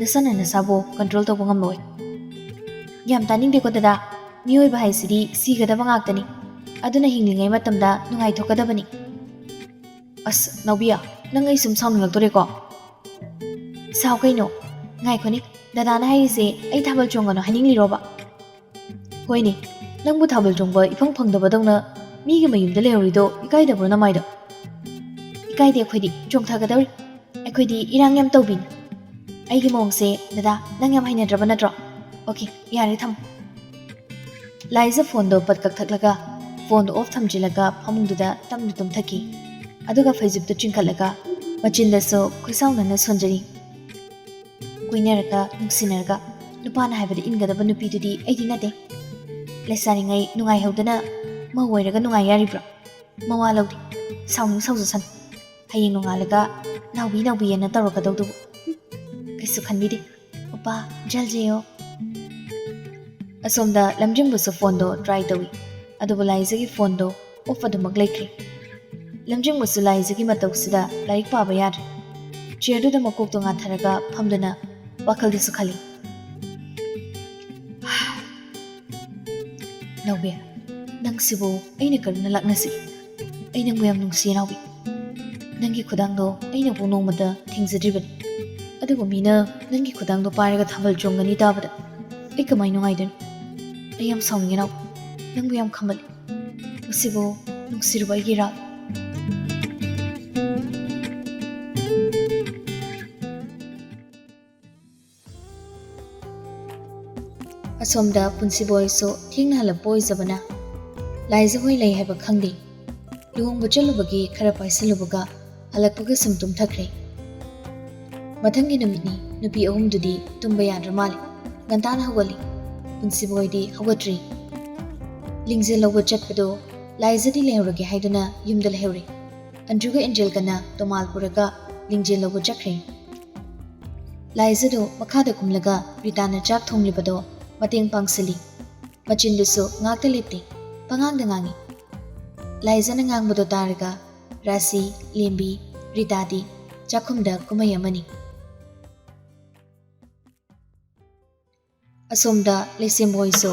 ꯅꯁꯥꯅ ꯅꯁꯥꯕꯨ ꯀꯟꯇ꯭ꯔꯣꯜ ꯇꯧꯕ ꯉꯝꯂꯣꯏ꯫" "ꯌꯥꯝ ꯇꯥꯅꯤꯡꯗꯦꯀꯣ ꯗꯗꯥ꯫ ꯃꯤꯑꯣꯏꯕ ꯍꯥꯏꯁꯤꯗꯤ ꯁꯤꯒꯗꯕ ꯉꯥꯛꯇꯅꯤ꯫ ꯑꯗꯨꯅ ꯍꯤꯡꯂꯤꯉꯩ ꯃꯇꯝꯗ ꯅꯨꯡꯉꯥꯏꯊꯣꯛꯀꯗꯕꯅꯤ꯫" "ꯑꯁ, ꯅꯥꯎꯕꯤꯌꯥ, ꯅꯪ ꯑꯩ ꯁꯨꯝ ꯁꯥꯎꯅꯤꯡꯂꯛꯇꯣꯔꯦꯀꯣ꯫" "ꯁꯥꯎ ꯀꯩꯅꯣ꯫ ꯉꯥꯏꯈꯣꯅꯦ, ꯗꯗꯥꯅ ꯍꯥꯏꯔꯤꯁꯦ ꯑꯩ ꯊꯥꯕꯜ ꯆꯣꯡꯒꯅꯨ ꯍꯥꯏꯅꯤꯡꯂꯤꯔꯣꯕ?" "ꯍꯣꯏꯅꯦ, ꯅꯪꯕꯨ ꯊꯥꯕꯜ ꯆꯣꯡꯕ ꯏꯐꯪ ꯐꯪꯗꯕꯗꯧꯅ ꯃꯤꯒꯤ ꯃꯌꯨꯝꯗ ꯂꯩꯍꯧꯔꯤꯗꯣ ꯏꯀꯥꯏꯗꯕ꯭ꯔꯣ ꯅꯃꯥꯏꯗꯣ? ꯏꯀꯥꯏꯗꯦ ꯑꯩꯈꯣꯏꯗꯤ, ꯆꯣꯡꯊꯒꯗꯧꯔꯤ꯫ ꯑꯩꯈꯣꯏꯗꯤ ꯏꯔꯥꯡ ꯌꯥꯝ ꯇꯧꯕꯤꯅꯤ꯫ ꯑꯩꯒꯤ ꯃꯑꯣꯡꯁꯦ ꯗꯗꯥ ꯅꯪ ꯌꯥꯝ ꯍꯩꯅꯗ꯭ꯔꯕ ꯅꯠꯇ꯭ꯔꯣ? ꯑꯣꯀꯦ, ꯌꯥꯔꯦ, ꯊꯝꯃꯣ꯫ ꯂꯥꯏꯖ ꯐꯣꯟꯗꯣ ꯄꯠ ꯀꯛꯊꯠꯂꯒ ꯐꯣꯟꯗꯣ ꯑꯣꯐ ꯊꯝꯖꯤꯜꯂꯒ ꯐꯃꯨꯡꯗꯨꯗ ꯇꯞꯅ ꯇꯨꯝꯊꯈꯤ꯫ ꯑꯗꯨꯒ ꯐꯩꯖꯨꯞꯇꯨ ꯆꯤꯡꯈꯠꯂꯒ ꯃꯆꯤꯟꯗꯁꯨ ꯈꯣꯏꯁꯥꯎꯅꯅ ꯁꯣꯟꯖꯔꯤ꯫ ꯀꯣꯏꯅꯔꯒ ꯅꯨꯡꯁꯤꯅꯔꯒ ꯅꯨꯄꯥꯅ ꯍꯥꯏꯕꯗ ꯏꯟꯒꯗꯕ ꯅꯨꯄꯤꯗꯨꯗꯤ ꯑꯩꯗꯤ ꯅꯠꯇꯦ꯫ ꯂꯩꯁꯥꯔꯤꯉꯩ ꯅꯨꯡꯉꯥꯏꯍꯧꯗꯅ ꯃꯧ ꯑꯣꯏꯔꯒ ꯅꯨꯡꯉꯥꯏ ꯌꯥꯔꯤꯕ꯭ꯔꯣ? ꯃꯋꯥ ꯂꯧꯗꯦ꯫ ꯁꯥꯎꯅꯤꯡ ꯁꯥꯎꯖꯁꯅꯨ꯫ ꯍꯌꯦꯡ ꯅꯣꯡꯉꯥꯜꯂꯒ "ꯅꯥꯎꯕꯤ, ꯅꯥꯎꯕꯤ" ꯑꯅ ꯇꯧꯔꯛꯀꯗꯧꯗꯨꯕꯨ꯫ ꯍꯨꯝ, ꯀꯩꯁꯨ ꯈꯟꯕꯤꯗꯦ꯫ "ꯎꯄꯥ, ꯖꯜ ꯖꯦꯌꯣ"꯫ ꯑꯁꯣꯝꯗ ꯂꯝꯖꯤꯡꯕꯁꯨ ꯐꯣꯟꯗꯣ ꯇ꯭ꯔꯥꯏ ꯇꯧꯏ, ꯑꯗꯨꯕꯨ ꯂꯥꯏꯖꯒꯤ ꯐꯣꯟꯗꯣ ꯑꯣꯐ ꯑꯗꯨꯃꯛ ꯂꯩꯈ꯭ꯔꯦ꯫ ꯂꯝꯖꯤꯡꯕꯁꯨ ꯂꯥꯏꯖꯒꯤ ꯃꯇꯧꯁꯤꯗ ꯂꯥꯏꯔꯤꯛ ꯄꯥꯕ ꯌꯥꯗ꯭ꯔꯦ꯫ ꯆꯤꯌꯔꯗꯨꯗ ꯃꯀꯣꯛꯇꯣ ꯉꯥꯊꯔꯒ ꯐꯝꯗꯨꯅ ꯋꯥꯈꯜꯗꯁꯨ ꯈꯜꯂꯤ꯫ "ꯅꯥꯎꯕꯤ, ꯅꯪꯁꯤꯕꯨ ꯑꯩꯅ ꯀꯔꯝꯅ ꯂꯥꯛꯅꯁꯤ? ꯑꯩ ꯅꯪꯕꯨ ꯌꯥꯝ ꯅꯨꯡꯁꯤ, ꯅꯥꯎꯕꯤ꯫ ꯅꯪꯒꯤ ꯈꯨꯗꯥꯡꯗꯣ ꯑꯩꯅꯕꯨ ꯅꯣꯡꯃꯇ ꯊꯦꯡꯖꯗ꯭ꯔꯤꯕꯅꯤ꯫ ꯑꯗꯨꯕꯨ ꯃꯤꯅ ꯅꯪꯒꯤ ꯈꯨꯗꯥꯡꯗꯣ ꯄꯥꯏꯔꯒ ꯊꯥꯕꯜ ꯆꯣꯡꯒꯅꯤ ꯇꯥꯕꯗ ꯑꯩ ꯀꯃꯥꯏ ꯅꯨꯡꯉꯥꯏꯗꯣꯏꯅꯣ? ꯑꯩ ꯌꯥꯝ ꯁꯥꯎꯅꯤꯡꯉꯦ, ꯅꯥꯎꯕꯤ꯫ ꯅꯪꯕꯨ ꯌꯥꯝ ꯈꯝꯕꯜꯂꯤ꯫ ꯃꯁꯤꯕꯨ ꯅꯨꯡꯁꯤꯔꯨꯕ ꯑꯩꯒꯤ ꯏꯔꯥꯜ"꯫ ꯑꯁꯣꯝꯗ ꯄꯨꯟꯁꯤꯕꯣꯏꯁꯨ ꯊꯦꯡꯅ ꯍꯜꯂꯛꯄ ꯑꯣꯏꯖꯕꯅ ꯂꯥꯏꯖ ꯍꯣꯏ ꯂꯩ ꯍꯥꯏꯕ ꯈꯪꯗꯦ꯫ ꯂꯨꯍꯣꯡꯕ ꯆꯠꯂꯨꯕꯒꯤ ꯈꯔ ꯄꯥꯏꯁꯜꯂꯨꯕꯒ ꯍꯜꯂꯛꯄꯒ ꯁꯨꯝ ꯇꯨꯝꯊꯈ꯭ꯔꯦ꯫ ꯃꯊꯪꯒꯤ ꯅꯨꯃꯤꯠꯅꯤ꯫ ꯅꯨꯄꯤ ꯑꯍꯨꯝꯗꯨꯗꯤ ꯇꯨꯝꯕ ꯌꯥꯗ꯭ꯔ ꯃꯥꯜꯂꯦ꯫ ꯉꯟꯇꯥꯅ ꯍꯧꯒꯠꯂꯤ꯫ ꯄꯨꯟꯁꯤꯕꯣꯏꯗꯤ ꯍꯧꯒꯠꯇ꯭ꯔꯤ꯫ ꯂꯤꯡꯖꯦꯜ ꯂꯧꯕ ꯆꯠꯄꯗꯣ ꯂꯥꯏꯖꯗꯤ ꯂꯩꯍꯧꯔꯒꯦ ꯍꯥꯏꯗꯨꯅ ꯌꯨꯝꯗ ꯂꯩꯍꯧꯔꯦ꯫ ꯑꯟꯗ꯭ꯔꯨꯒ ꯑꯦꯟꯖꯦꯜꯒꯅ ꯇꯣꯃꯥꯜ ꯄꯨꯔꯒ ꯂꯤꯡꯖꯦꯜ ꯂꯧꯕ ꯆꯠꯈ꯭ꯔꯦ꯫ ꯂꯥꯏꯖꯗꯨ ꯃꯈꯥꯗ ꯀꯨꯝꯂꯒ ꯔꯤꯇꯥꯅ ꯆꯥꯛ ꯊꯣꯡꯂꯤꯕꯗꯣ ꯃꯇꯦꯡ ꯄꯥꯡꯁꯤꯜꯂꯤ꯫ ꯃꯆꯤꯟꯗꯨꯁꯨ ꯉꯥꯛꯇ ꯂꯦꯞꯇꯦ, ꯄꯉꯥꯡꯗ ꯉꯥꯡꯏ꯫ ꯂꯥꯏꯖꯅ ꯉꯥꯡꯕꯗꯣ ꯇꯥꯔꯒ ꯔꯥꯁꯤ, ꯂꯦꯝꯕꯤ, ꯔꯤꯇꯥꯗꯤ ꯆꯥꯛꯈꯨꯝꯗ ꯀꯨꯝꯍꯩ ꯑꯃꯅꯤ꯫ ꯑꯁꯣꯝꯗ ꯂꯩꯁꯦꯝꯕ ꯍꯣꯏꯁꯨ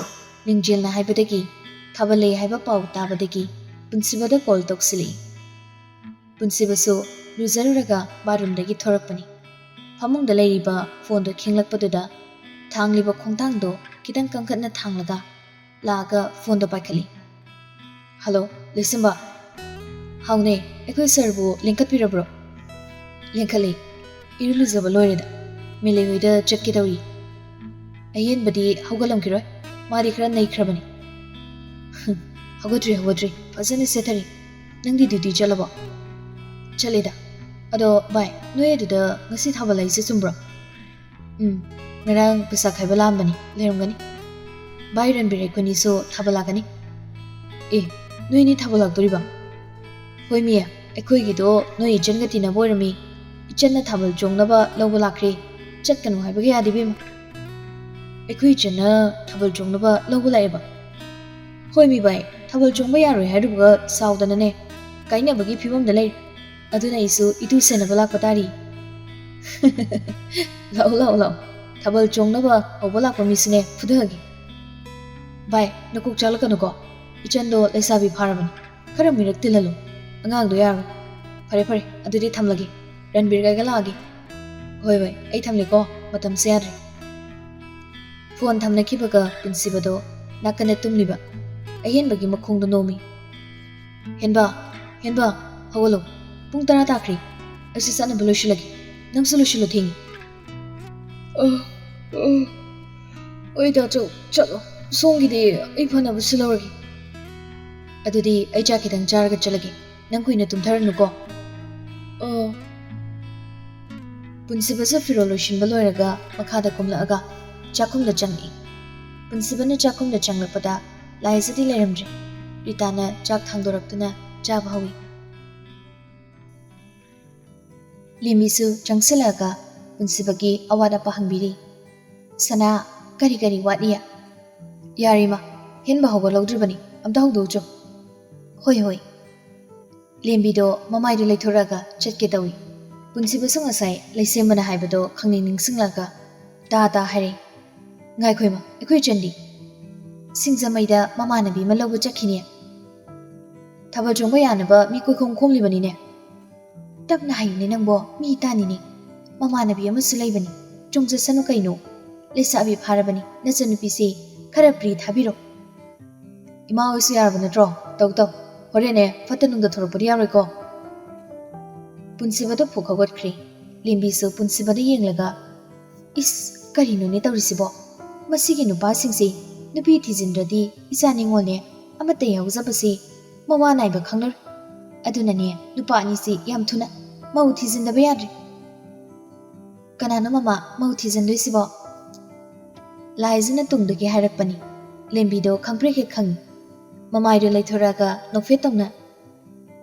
ꯂꯤꯡꯖꯦꯜꯅ ꯍꯥꯏꯕꯗꯒꯤ ꯊꯥꯕꯜ ꯂꯩ ꯍꯥꯏꯕ ꯄꯥꯎ ꯇꯥꯕꯗꯒꯤ ꯄꯨꯟꯁꯤꯕꯗ ꯀꯣꯜ ꯇꯧꯁꯤꯜꯂꯛꯏ꯫ ꯄꯨꯟꯁꯤꯕꯁꯨ ꯂꯨꯖꯔꯨꯔꯒ ꯕꯥꯠꯔꯨꯝꯗꯒꯤ ꯊꯣꯔꯛꯄꯅꯤ꯫ ꯐꯃꯨꯡꯗ ꯂꯩꯔꯤꯕ ꯐꯣꯟꯗꯣ ꯈꯤꯡꯂꯛꯄꯗꯨꯗ ꯊꯥꯡꯂꯤꯕ ꯈꯣꯡꯊꯥꯡꯗꯣ ꯈꯤꯇꯪ ꯀꯟꯈꯠꯅ ꯊꯥꯡꯂꯒ ꯂꯥꯛꯑꯒ ꯐꯣꯟꯗꯣ ꯄꯥꯏꯈꯠꯂꯤ꯫ "ꯍꯜꯂꯣ, ꯂꯩꯁꯦꯝꯕ?" "ꯍꯥꯎꯅꯦ, ꯑꯩꯈꯣꯏ ꯁꯥꯔꯕꯨ ꯂꯦꯡꯈꯠꯄꯤꯔꯕ꯭ꯔꯣ?" "ꯂꯦꯡꯈꯠꯂꯤ꯫ ꯏꯔꯨ ꯂꯨꯖꯕ ꯂꯣꯏꯔꯦꯗ꯫ ꯃꯦꯂꯩ ꯍꯣꯏꯗ ꯆꯠꯀꯦ ꯇꯧꯔꯤ꯫ ꯑꯍꯦꯟꯕꯗꯤ ꯍꯧꯒꯠꯂꯝꯈꯤꯔꯣꯏ꯫ ꯃꯥꯗꯤ ꯈꯔ ꯅꯩꯈ꯭ꯔꯕꯅꯤ꯫" "ꯍꯧꯒꯠꯇ꯭ꯔꯤ, ꯍꯧꯒꯠꯇ꯭ꯔꯤ꯫ ꯐꯖꯅ ꯁꯦꯠꯊꯔꯤ꯫ ꯅꯪꯗꯤ ꯗ꯭ꯌꯨꯇꯤ ꯆꯠꯂꯕꯣ?" "ꯆꯠꯂꯦꯗ꯫ ꯑꯗꯣ ꯚꯥꯏ, ꯅꯣꯏ ꯑꯗꯨꯗ ꯉꯁꯤ ꯊꯥꯕꯜ ꯂꯩꯁꯦ ꯆꯨꯝꯕ꯭ꯔꯣ?" "ꯎꯝ, ꯉꯔꯥꯡ ꯄꯩꯁꯥ ꯈꯥꯏꯕ ꯂꯥꯛꯑꯝꯕꯅꯤ, ꯂꯩꯔꯝꯒꯅꯤ꯫ ꯚꯥꯏ ꯔꯟꯕꯤꯔ ꯑꯩꯈꯣꯏꯅꯤꯁꯨ ꯊꯥꯕꯜ ꯂꯥꯛꯀꯅꯤ꯫" "ꯑꯦ, ꯅꯣꯏꯅꯤ ꯊꯥꯕꯜ ꯂꯥꯛꯇꯣꯔꯤꯕ?" "ꯍꯣꯏꯃꯤ, ꯑꯩꯈꯣꯏꯒꯤꯗꯣ ꯅꯣꯏ ꯏꯆꯟꯒ ꯇꯤꯟꯅꯕ ꯑꯣꯏꯔꯝꯃꯤ꯫ ꯏꯆꯟꯅ ꯊꯥꯕꯜ ꯆꯣꯡꯅꯕ ꯂꯧꯕ ꯂꯥꯛꯈ꯭ꯔꯦ꯫ ꯆꯠꯀꯅꯨ ꯍꯥꯏꯕꯒ ꯌꯥꯗꯦ ꯏꯕꯦꯝꯃ꯫" "ꯑꯩꯈꯣꯏ ꯏꯆꯟꯅ ꯊꯥꯕꯜ ꯆꯣꯡꯅꯕ ꯂꯧꯕ ꯂꯥꯛꯑꯦꯕ?" "ꯍꯣꯏꯃꯤ ꯚꯥꯏ, ꯊꯥꯕꯜ ꯆꯣꯡꯕ ꯌꯥꯔꯣꯏ ꯍꯥꯏꯔꯨꯕꯒ ꯁꯥꯎꯗꯅꯅꯦ, ꯀꯥꯏꯅꯕꯒꯤ ꯐꯤꯕꯝꯗ ꯂꯩꯔꯦ꯫ ꯑꯗꯨꯅ ꯑꯩꯁꯨ ꯏꯇꯨ ꯁꯦꯟꯅꯕ ꯂꯥꯛꯄ ꯇꯥꯔꯤ꯫" "ꯂꯥꯛꯑꯣ, ꯂꯥꯛꯑꯣ, ꯂꯥꯛꯑꯣ꯫ ꯊꯥꯕꯜ ꯆꯣꯡꯅꯕ ꯍꯧꯕ ꯂꯥꯛꯄ ꯃꯤꯁꯤꯅꯦ ꯐꯨꯊꯒꯦ꯫ ꯚꯥꯏ, ꯅꯀꯣꯛ ꯆꯥꯛꯂꯛꯀꯅꯨꯀꯣ꯫ ꯏꯆꯟꯗꯣ ꯂꯩꯁꯥꯕꯤ ꯐꯥꯔꯕꯅꯤ꯫ ꯈꯔ ꯃꯤꯔꯛ ꯇꯤꯜꯍꯜꯂꯨ꯫ ꯑꯉꯥꯡꯗꯣ ꯌꯥꯔꯣꯏ꯫ ꯐꯔꯦ, ꯐꯔꯦ, ꯑꯗꯨꯗꯤ ꯊꯝꯂꯒꯦ꯫ ꯔꯟꯕꯤꯔꯒ ꯑꯩꯒ ꯂꯥꯛꯑꯒꯦ꯫" "ꯍꯣꯏ, ꯍꯣꯏ, ꯑꯩ ꯊꯝꯂꯦꯀꯣ꯫ ꯃꯇꯝꯁꯦ ꯌꯥꯗ꯭ꯔꯦ꯫" ꯐꯣꯟ ꯊꯝꯅꯈꯤꯕꯒ ꯄꯨꯟꯁꯤꯕꯗꯣ ꯅꯥꯀꯟꯗ ꯇꯨꯝꯂꯤꯕ ꯑꯍꯦꯟꯕꯒꯤ ꯃꯈꯣꯡꯗꯣ ꯅꯣꯝꯃꯤ꯫ "ꯍꯦꯟꯕ, ꯍꯦꯟꯕ, ꯍꯧꯒꯠꯂꯣ꯫ ꯄꯨꯡ ꯇꯔꯥ ꯇꯥꯈ꯭ꯔꯦ꯫ ꯑꯩꯁꯨ ꯆꯠꯅꯕ ꯂꯣꯏꯁꯤꯜꯂꯒꯦ꯫ ꯅꯪꯁꯨ ꯂꯣꯏꯁꯤꯜꯂꯣ, ꯊꯦꯡꯉꯤ꯫" "ꯑ, ꯑ, ꯍꯣꯏ ꯗꯥ ꯆꯧ, ꯆꯠꯂꯣ꯫ ꯁꯣꯝꯒꯤꯗꯤ ꯑꯩ ꯐꯅꯕ ꯁꯤꯜꯍꯧꯔꯒꯦ꯫" "ꯑꯗꯨꯗꯤ ꯑꯩ ꯆꯥꯛ ꯈꯤꯇꯪ ꯆꯥꯔꯒ ꯆꯠꯂꯒꯦ꯫ ꯅꯪ ꯀꯨꯏꯅ ꯇꯨꯝꯊꯔꯅꯨꯀꯣ꯫" "ꯑ꯫" ꯄꯨꯟꯁꯤꯕꯁꯨ ꯐꯤꯔꯣꯜ ꯂꯣꯏꯁꯤꯟꯕ ꯂꯣꯏꯔꯒ ꯃꯈꯥꯗ ꯀꯨꯝꯂꯛꯑꯒ ꯆꯥꯛꯈꯨꯝꯗ ꯆꯪꯉꯛꯏ꯫ ꯄꯨꯟꯁꯤꯕꯅ ꯆꯥꯛꯈꯨꯝꯗ ꯆꯪꯂꯛꯄꯗ ꯂꯥꯏꯖꯗꯤ ꯂꯩꯔꯝꯗ꯭ꯔꯦ꯫ ꯔꯤꯇꯥꯅ ꯆꯥꯛ ꯊꯥꯡꯗꯣꯔꯛꯇꯨꯅ ꯆꯥꯕ ꯍꯧꯏ꯫ ꯂꯦꯝꯕꯤꯁꯨ ꯆꯪꯁꯤꯜꯂꯛꯑꯒ ꯄꯨꯟꯁꯤꯕꯒꯤ ꯑꯋꯥꯠ ꯑꯄꯥ ꯍꯪꯕꯤꯔꯤ꯫ "ꯁꯅꯥ, ꯀꯔꯤ ꯀꯔꯤ ꯋꯥꯠꯂꯤ?" "ꯌꯥꯔꯦ ꯏꯃꯥ, ꯍꯦꯟꯕ ꯍꯧꯒꯠꯍꯧꯗ꯭ꯔꯤꯕꯅꯤ, ꯑꯝꯇ ꯍꯧꯗꯣꯛꯎꯆꯣ꯫" "ꯍꯣꯏ, ꯍꯣꯏ꯫" ꯂꯦꯝꯕꯤꯗꯣ ꯃꯃꯥꯏꯗ ꯂꯩꯊꯣꯔꯛꯑꯒ ꯆꯠꯀꯦ ꯇꯧꯏ꯫ ꯄꯨꯟꯁꯤꯕꯁꯨ ꯉꯁꯥꯏ ꯂꯩꯁꯦꯝꯕꯅ ꯍꯥꯏꯕꯗꯣ ꯈꯪꯅꯤꯡ ꯅꯤꯡꯁꯤꯡꯂꯛꯑꯒ ꯇꯥ ꯇꯥ ꯍꯥꯏꯔꯛꯏ꯫ "ꯉꯥꯏꯈꯣ ꯏꯃꯥ, ꯑꯩꯈꯣꯏ ꯏꯆꯟꯗꯤ?" "ꯁꯤꯡꯖꯃꯩꯗ ꯃꯃꯥꯟꯅꯕꯤ ꯑꯃ ꯂꯧꯕ ꯆꯠꯈꯤꯅꯤ꯫ ꯊꯥꯕꯜ ꯆꯣꯡꯕ ꯌꯥꯅꯕ ꯃꯤ ꯀꯣꯏꯈꯣꯝ ꯈꯣꯝꯂꯤꯕꯅꯤꯅꯦ꯫" "ꯇꯞꯅ ꯍꯥꯏꯌꯨꯅꯦ ꯅꯪꯕꯣ, ꯃꯤ ꯇꯥꯅꯤꯅꯦ꯫ ꯃꯃꯥꯟꯅꯕꯤ ꯑꯃꯁꯨ ꯂꯩꯕꯅꯤ, ꯆꯣꯡꯖꯁꯅꯨ ꯀꯩꯅꯣ꯫ ꯂꯩꯁꯥꯕꯤ ꯐꯥꯔꯕꯅꯤ, ꯅꯆꯟꯅꯨꯄꯤꯁꯦ ꯈꯔ ꯄ꯭ꯔꯤ ꯊꯥꯕꯤꯔꯣ꯫" ꯏꯃꯥ ꯍꯣꯏꯁꯨ ꯌꯥꯔꯕ ꯅꯠꯇ꯭ꯔꯣ? ꯇꯧ ꯇꯧ꯫ ꯍꯣꯔꯦꯟꯅꯦ ꯐꯠꯇ ꯅꯨꯡꯗ ꯊꯣꯔꯛꯄꯗꯤ ꯌꯥꯔꯣꯏꯀꯣ꯫ ꯄꯨꯟꯁꯤꯕꯗꯣ ꯐꯨꯛ ꯍꯧꯒꯠꯈ꯭ꯔꯦ꯫ ꯂꯦꯝꯕꯤꯁꯨ ꯄꯨꯟꯁꯤꯕꯗ ꯌꯦꯡꯂꯒ, "ꯏꯁ, ꯀꯔꯤꯅꯣꯅꯦ ꯇꯧꯔꯤꯁꯤꯕꯣ? ꯃꯁꯤꯒꯤ ꯅꯨꯄꯥꯁꯤꯡꯁꯦ ꯅꯨꯄꯤ ꯊꯤꯖꯤꯟꯗ꯭ꯔꯗꯤ ꯏꯆꯥ ꯅꯤꯉꯣꯜꯅꯦ ꯑꯃꯠꯇ ꯌꯥꯎꯖꯕꯁꯦ ꯃꯋꯥ ꯅꯥꯏꯕ ꯈꯪꯂꯔꯣꯏ꯫ ꯑꯗꯨꯅꯅꯦ ꯅꯨꯄꯥ ꯑꯅꯤꯁꯤ ꯌꯥꯝ ꯊꯨꯅ ꯃꯧ ꯊꯤꯖꯤꯟꯗꯕ ꯌꯥꯗ꯭ꯔꯦ꯫" "ꯀꯅꯥꯅꯣ ꯃꯃꯥ ꯃꯧ ꯊꯤꯖꯤꯟꯗꯣꯏꯁꯤꯕꯣ?" ꯂꯥꯏꯖꯅ ꯇꯨꯡꯗꯒꯤ ꯍꯥꯏꯔꯛꯄꯅꯤ꯫ ꯂꯦꯝꯕꯤꯗꯣ ꯈꯪꯄ꯭ꯔꯦꯛ ꯍꯦꯛ ꯈꯪꯉꯤ꯫ ꯃꯃꯥꯏꯗꯣ ꯂꯩꯊꯣꯔꯛꯑꯒ ꯅꯣꯛꯐꯦꯠ ꯇꯧꯅ,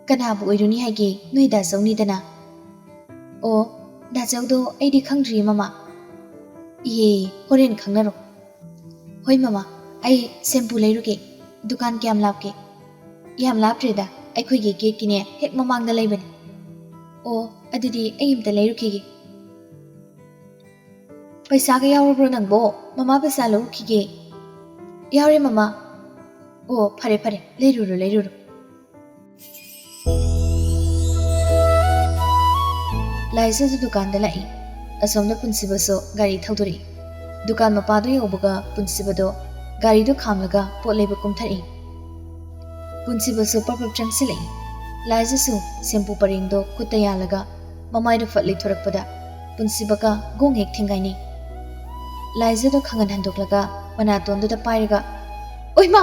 "ꯀꯅꯥꯕꯨ ꯑꯣꯏꯔꯨꯅꯤ ꯍꯥꯏꯒꯦ, ꯅꯣꯏ ꯗꯥꯆꯧꯅꯤꯗꯅ꯫" "ꯑꯣ, ꯗꯥꯆꯧꯗꯣ ꯑꯩꯗꯤ ꯈꯪꯗ꯭ꯔꯤꯌꯦ ꯃꯃꯥ꯫" "ꯏꯍꯦ, ꯍꯣꯔꯦꯟ ꯈꯪꯅꯔꯣ꯫" "ꯍꯣꯏ ꯃꯃꯥ, ꯑꯩ ꯁꯦꯝꯄꯨ ꯂꯩꯔꯨꯒꯦ꯫ ꯗꯨꯀꯥꯟ ꯀꯌꯥꯝ ꯂꯥꯞꯀꯦ?" "ꯌꯥꯝ ꯂꯥꯞꯇ꯭ꯔꯦꯗ, ꯑꯩꯈꯣꯏꯒꯤ ꯒꯦꯠꯀꯤꯅꯦ ꯍꯦꯛ ꯃꯃꯥꯡꯗ ꯂꯩꯕꯅꯦ꯫" "ꯑꯣ, ꯑꯗꯨꯗꯤ ꯑꯩ ꯑꯝꯇ ꯂꯩꯔꯨꯈꯤꯒꯦ꯫" "ꯄꯩꯁꯥꯒ ꯌꯥꯎꯔꯕ꯭ꯔꯣ ꯅꯪꯕꯣ? ꯃꯃꯥ ꯄꯩꯁꯥ ꯂꯧꯔꯨꯈꯤꯒꯦ꯫" "ꯌꯥꯎꯔꯦ ꯃꯃꯥ꯫" "ꯑꯣ, ꯐꯔꯦ ꯐꯔꯦ, ꯂꯩꯔꯨꯔꯣ ꯂꯩꯔꯨꯔꯣ꯫" ꯂꯥꯏꯖꯁꯨ ꯗꯨꯀꯥꯟꯗ ꯂꯥꯛꯏ꯫ ꯑꯁꯣꯝꯗ ꯄꯨꯟꯁꯤꯕꯁꯨ ꯒꯥꯔꯤ ꯊꯧꯗꯣꯔꯛꯏ꯫ ꯗꯨꯀꯥꯟ ꯃꯄꯥꯗꯨ ꯌꯧꯕꯒ ꯄꯨꯟꯁꯤꯕꯗꯣ ꯒꯥꯔꯤꯗꯨ ꯈꯥꯝꯂꯒ ꯄꯣꯠ ꯂꯩꯕ ꯀꯨꯝꯊꯔꯛꯏ꯫ ꯄꯨꯟꯁꯤꯕꯁꯨ ꯄꯔꯞ ꯄꯔꯞ ꯆꯪꯁꯤꯜꯂꯛꯏ꯫ ꯂꯥꯏꯖꯁꯨ ꯁꯦꯝꯄꯨ ꯄꯔꯦꯡꯗꯣ ꯈꯨꯠꯇ ꯌꯥꯜꯂꯒ ꯃꯃꯥꯏꯗ ꯐꯠ ꯂꯩꯊꯣꯔꯛꯄꯗ ꯄꯨꯟꯁꯤꯕꯒ ꯒꯣꯡ ꯍꯦꯛ ꯊꯦꯡꯒꯥꯏꯅꯩ꯫ ꯂꯥꯏꯖꯗꯣ ꯈꯪꯍꯟ ꯍꯟꯗꯣꯛꯂꯒ ꯃꯅꯥꯇꯣꯟꯗꯨꯗ ꯄꯥꯏꯔꯒ, "ꯑꯣꯏꯃꯥ!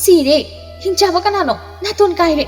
ꯁꯤꯔꯦ! ꯍꯤꯡꯆꯥꯕ ꯀꯅꯥꯅꯣ? ꯅꯥꯇꯣꯟ ꯀꯥꯏꯔꯦ!"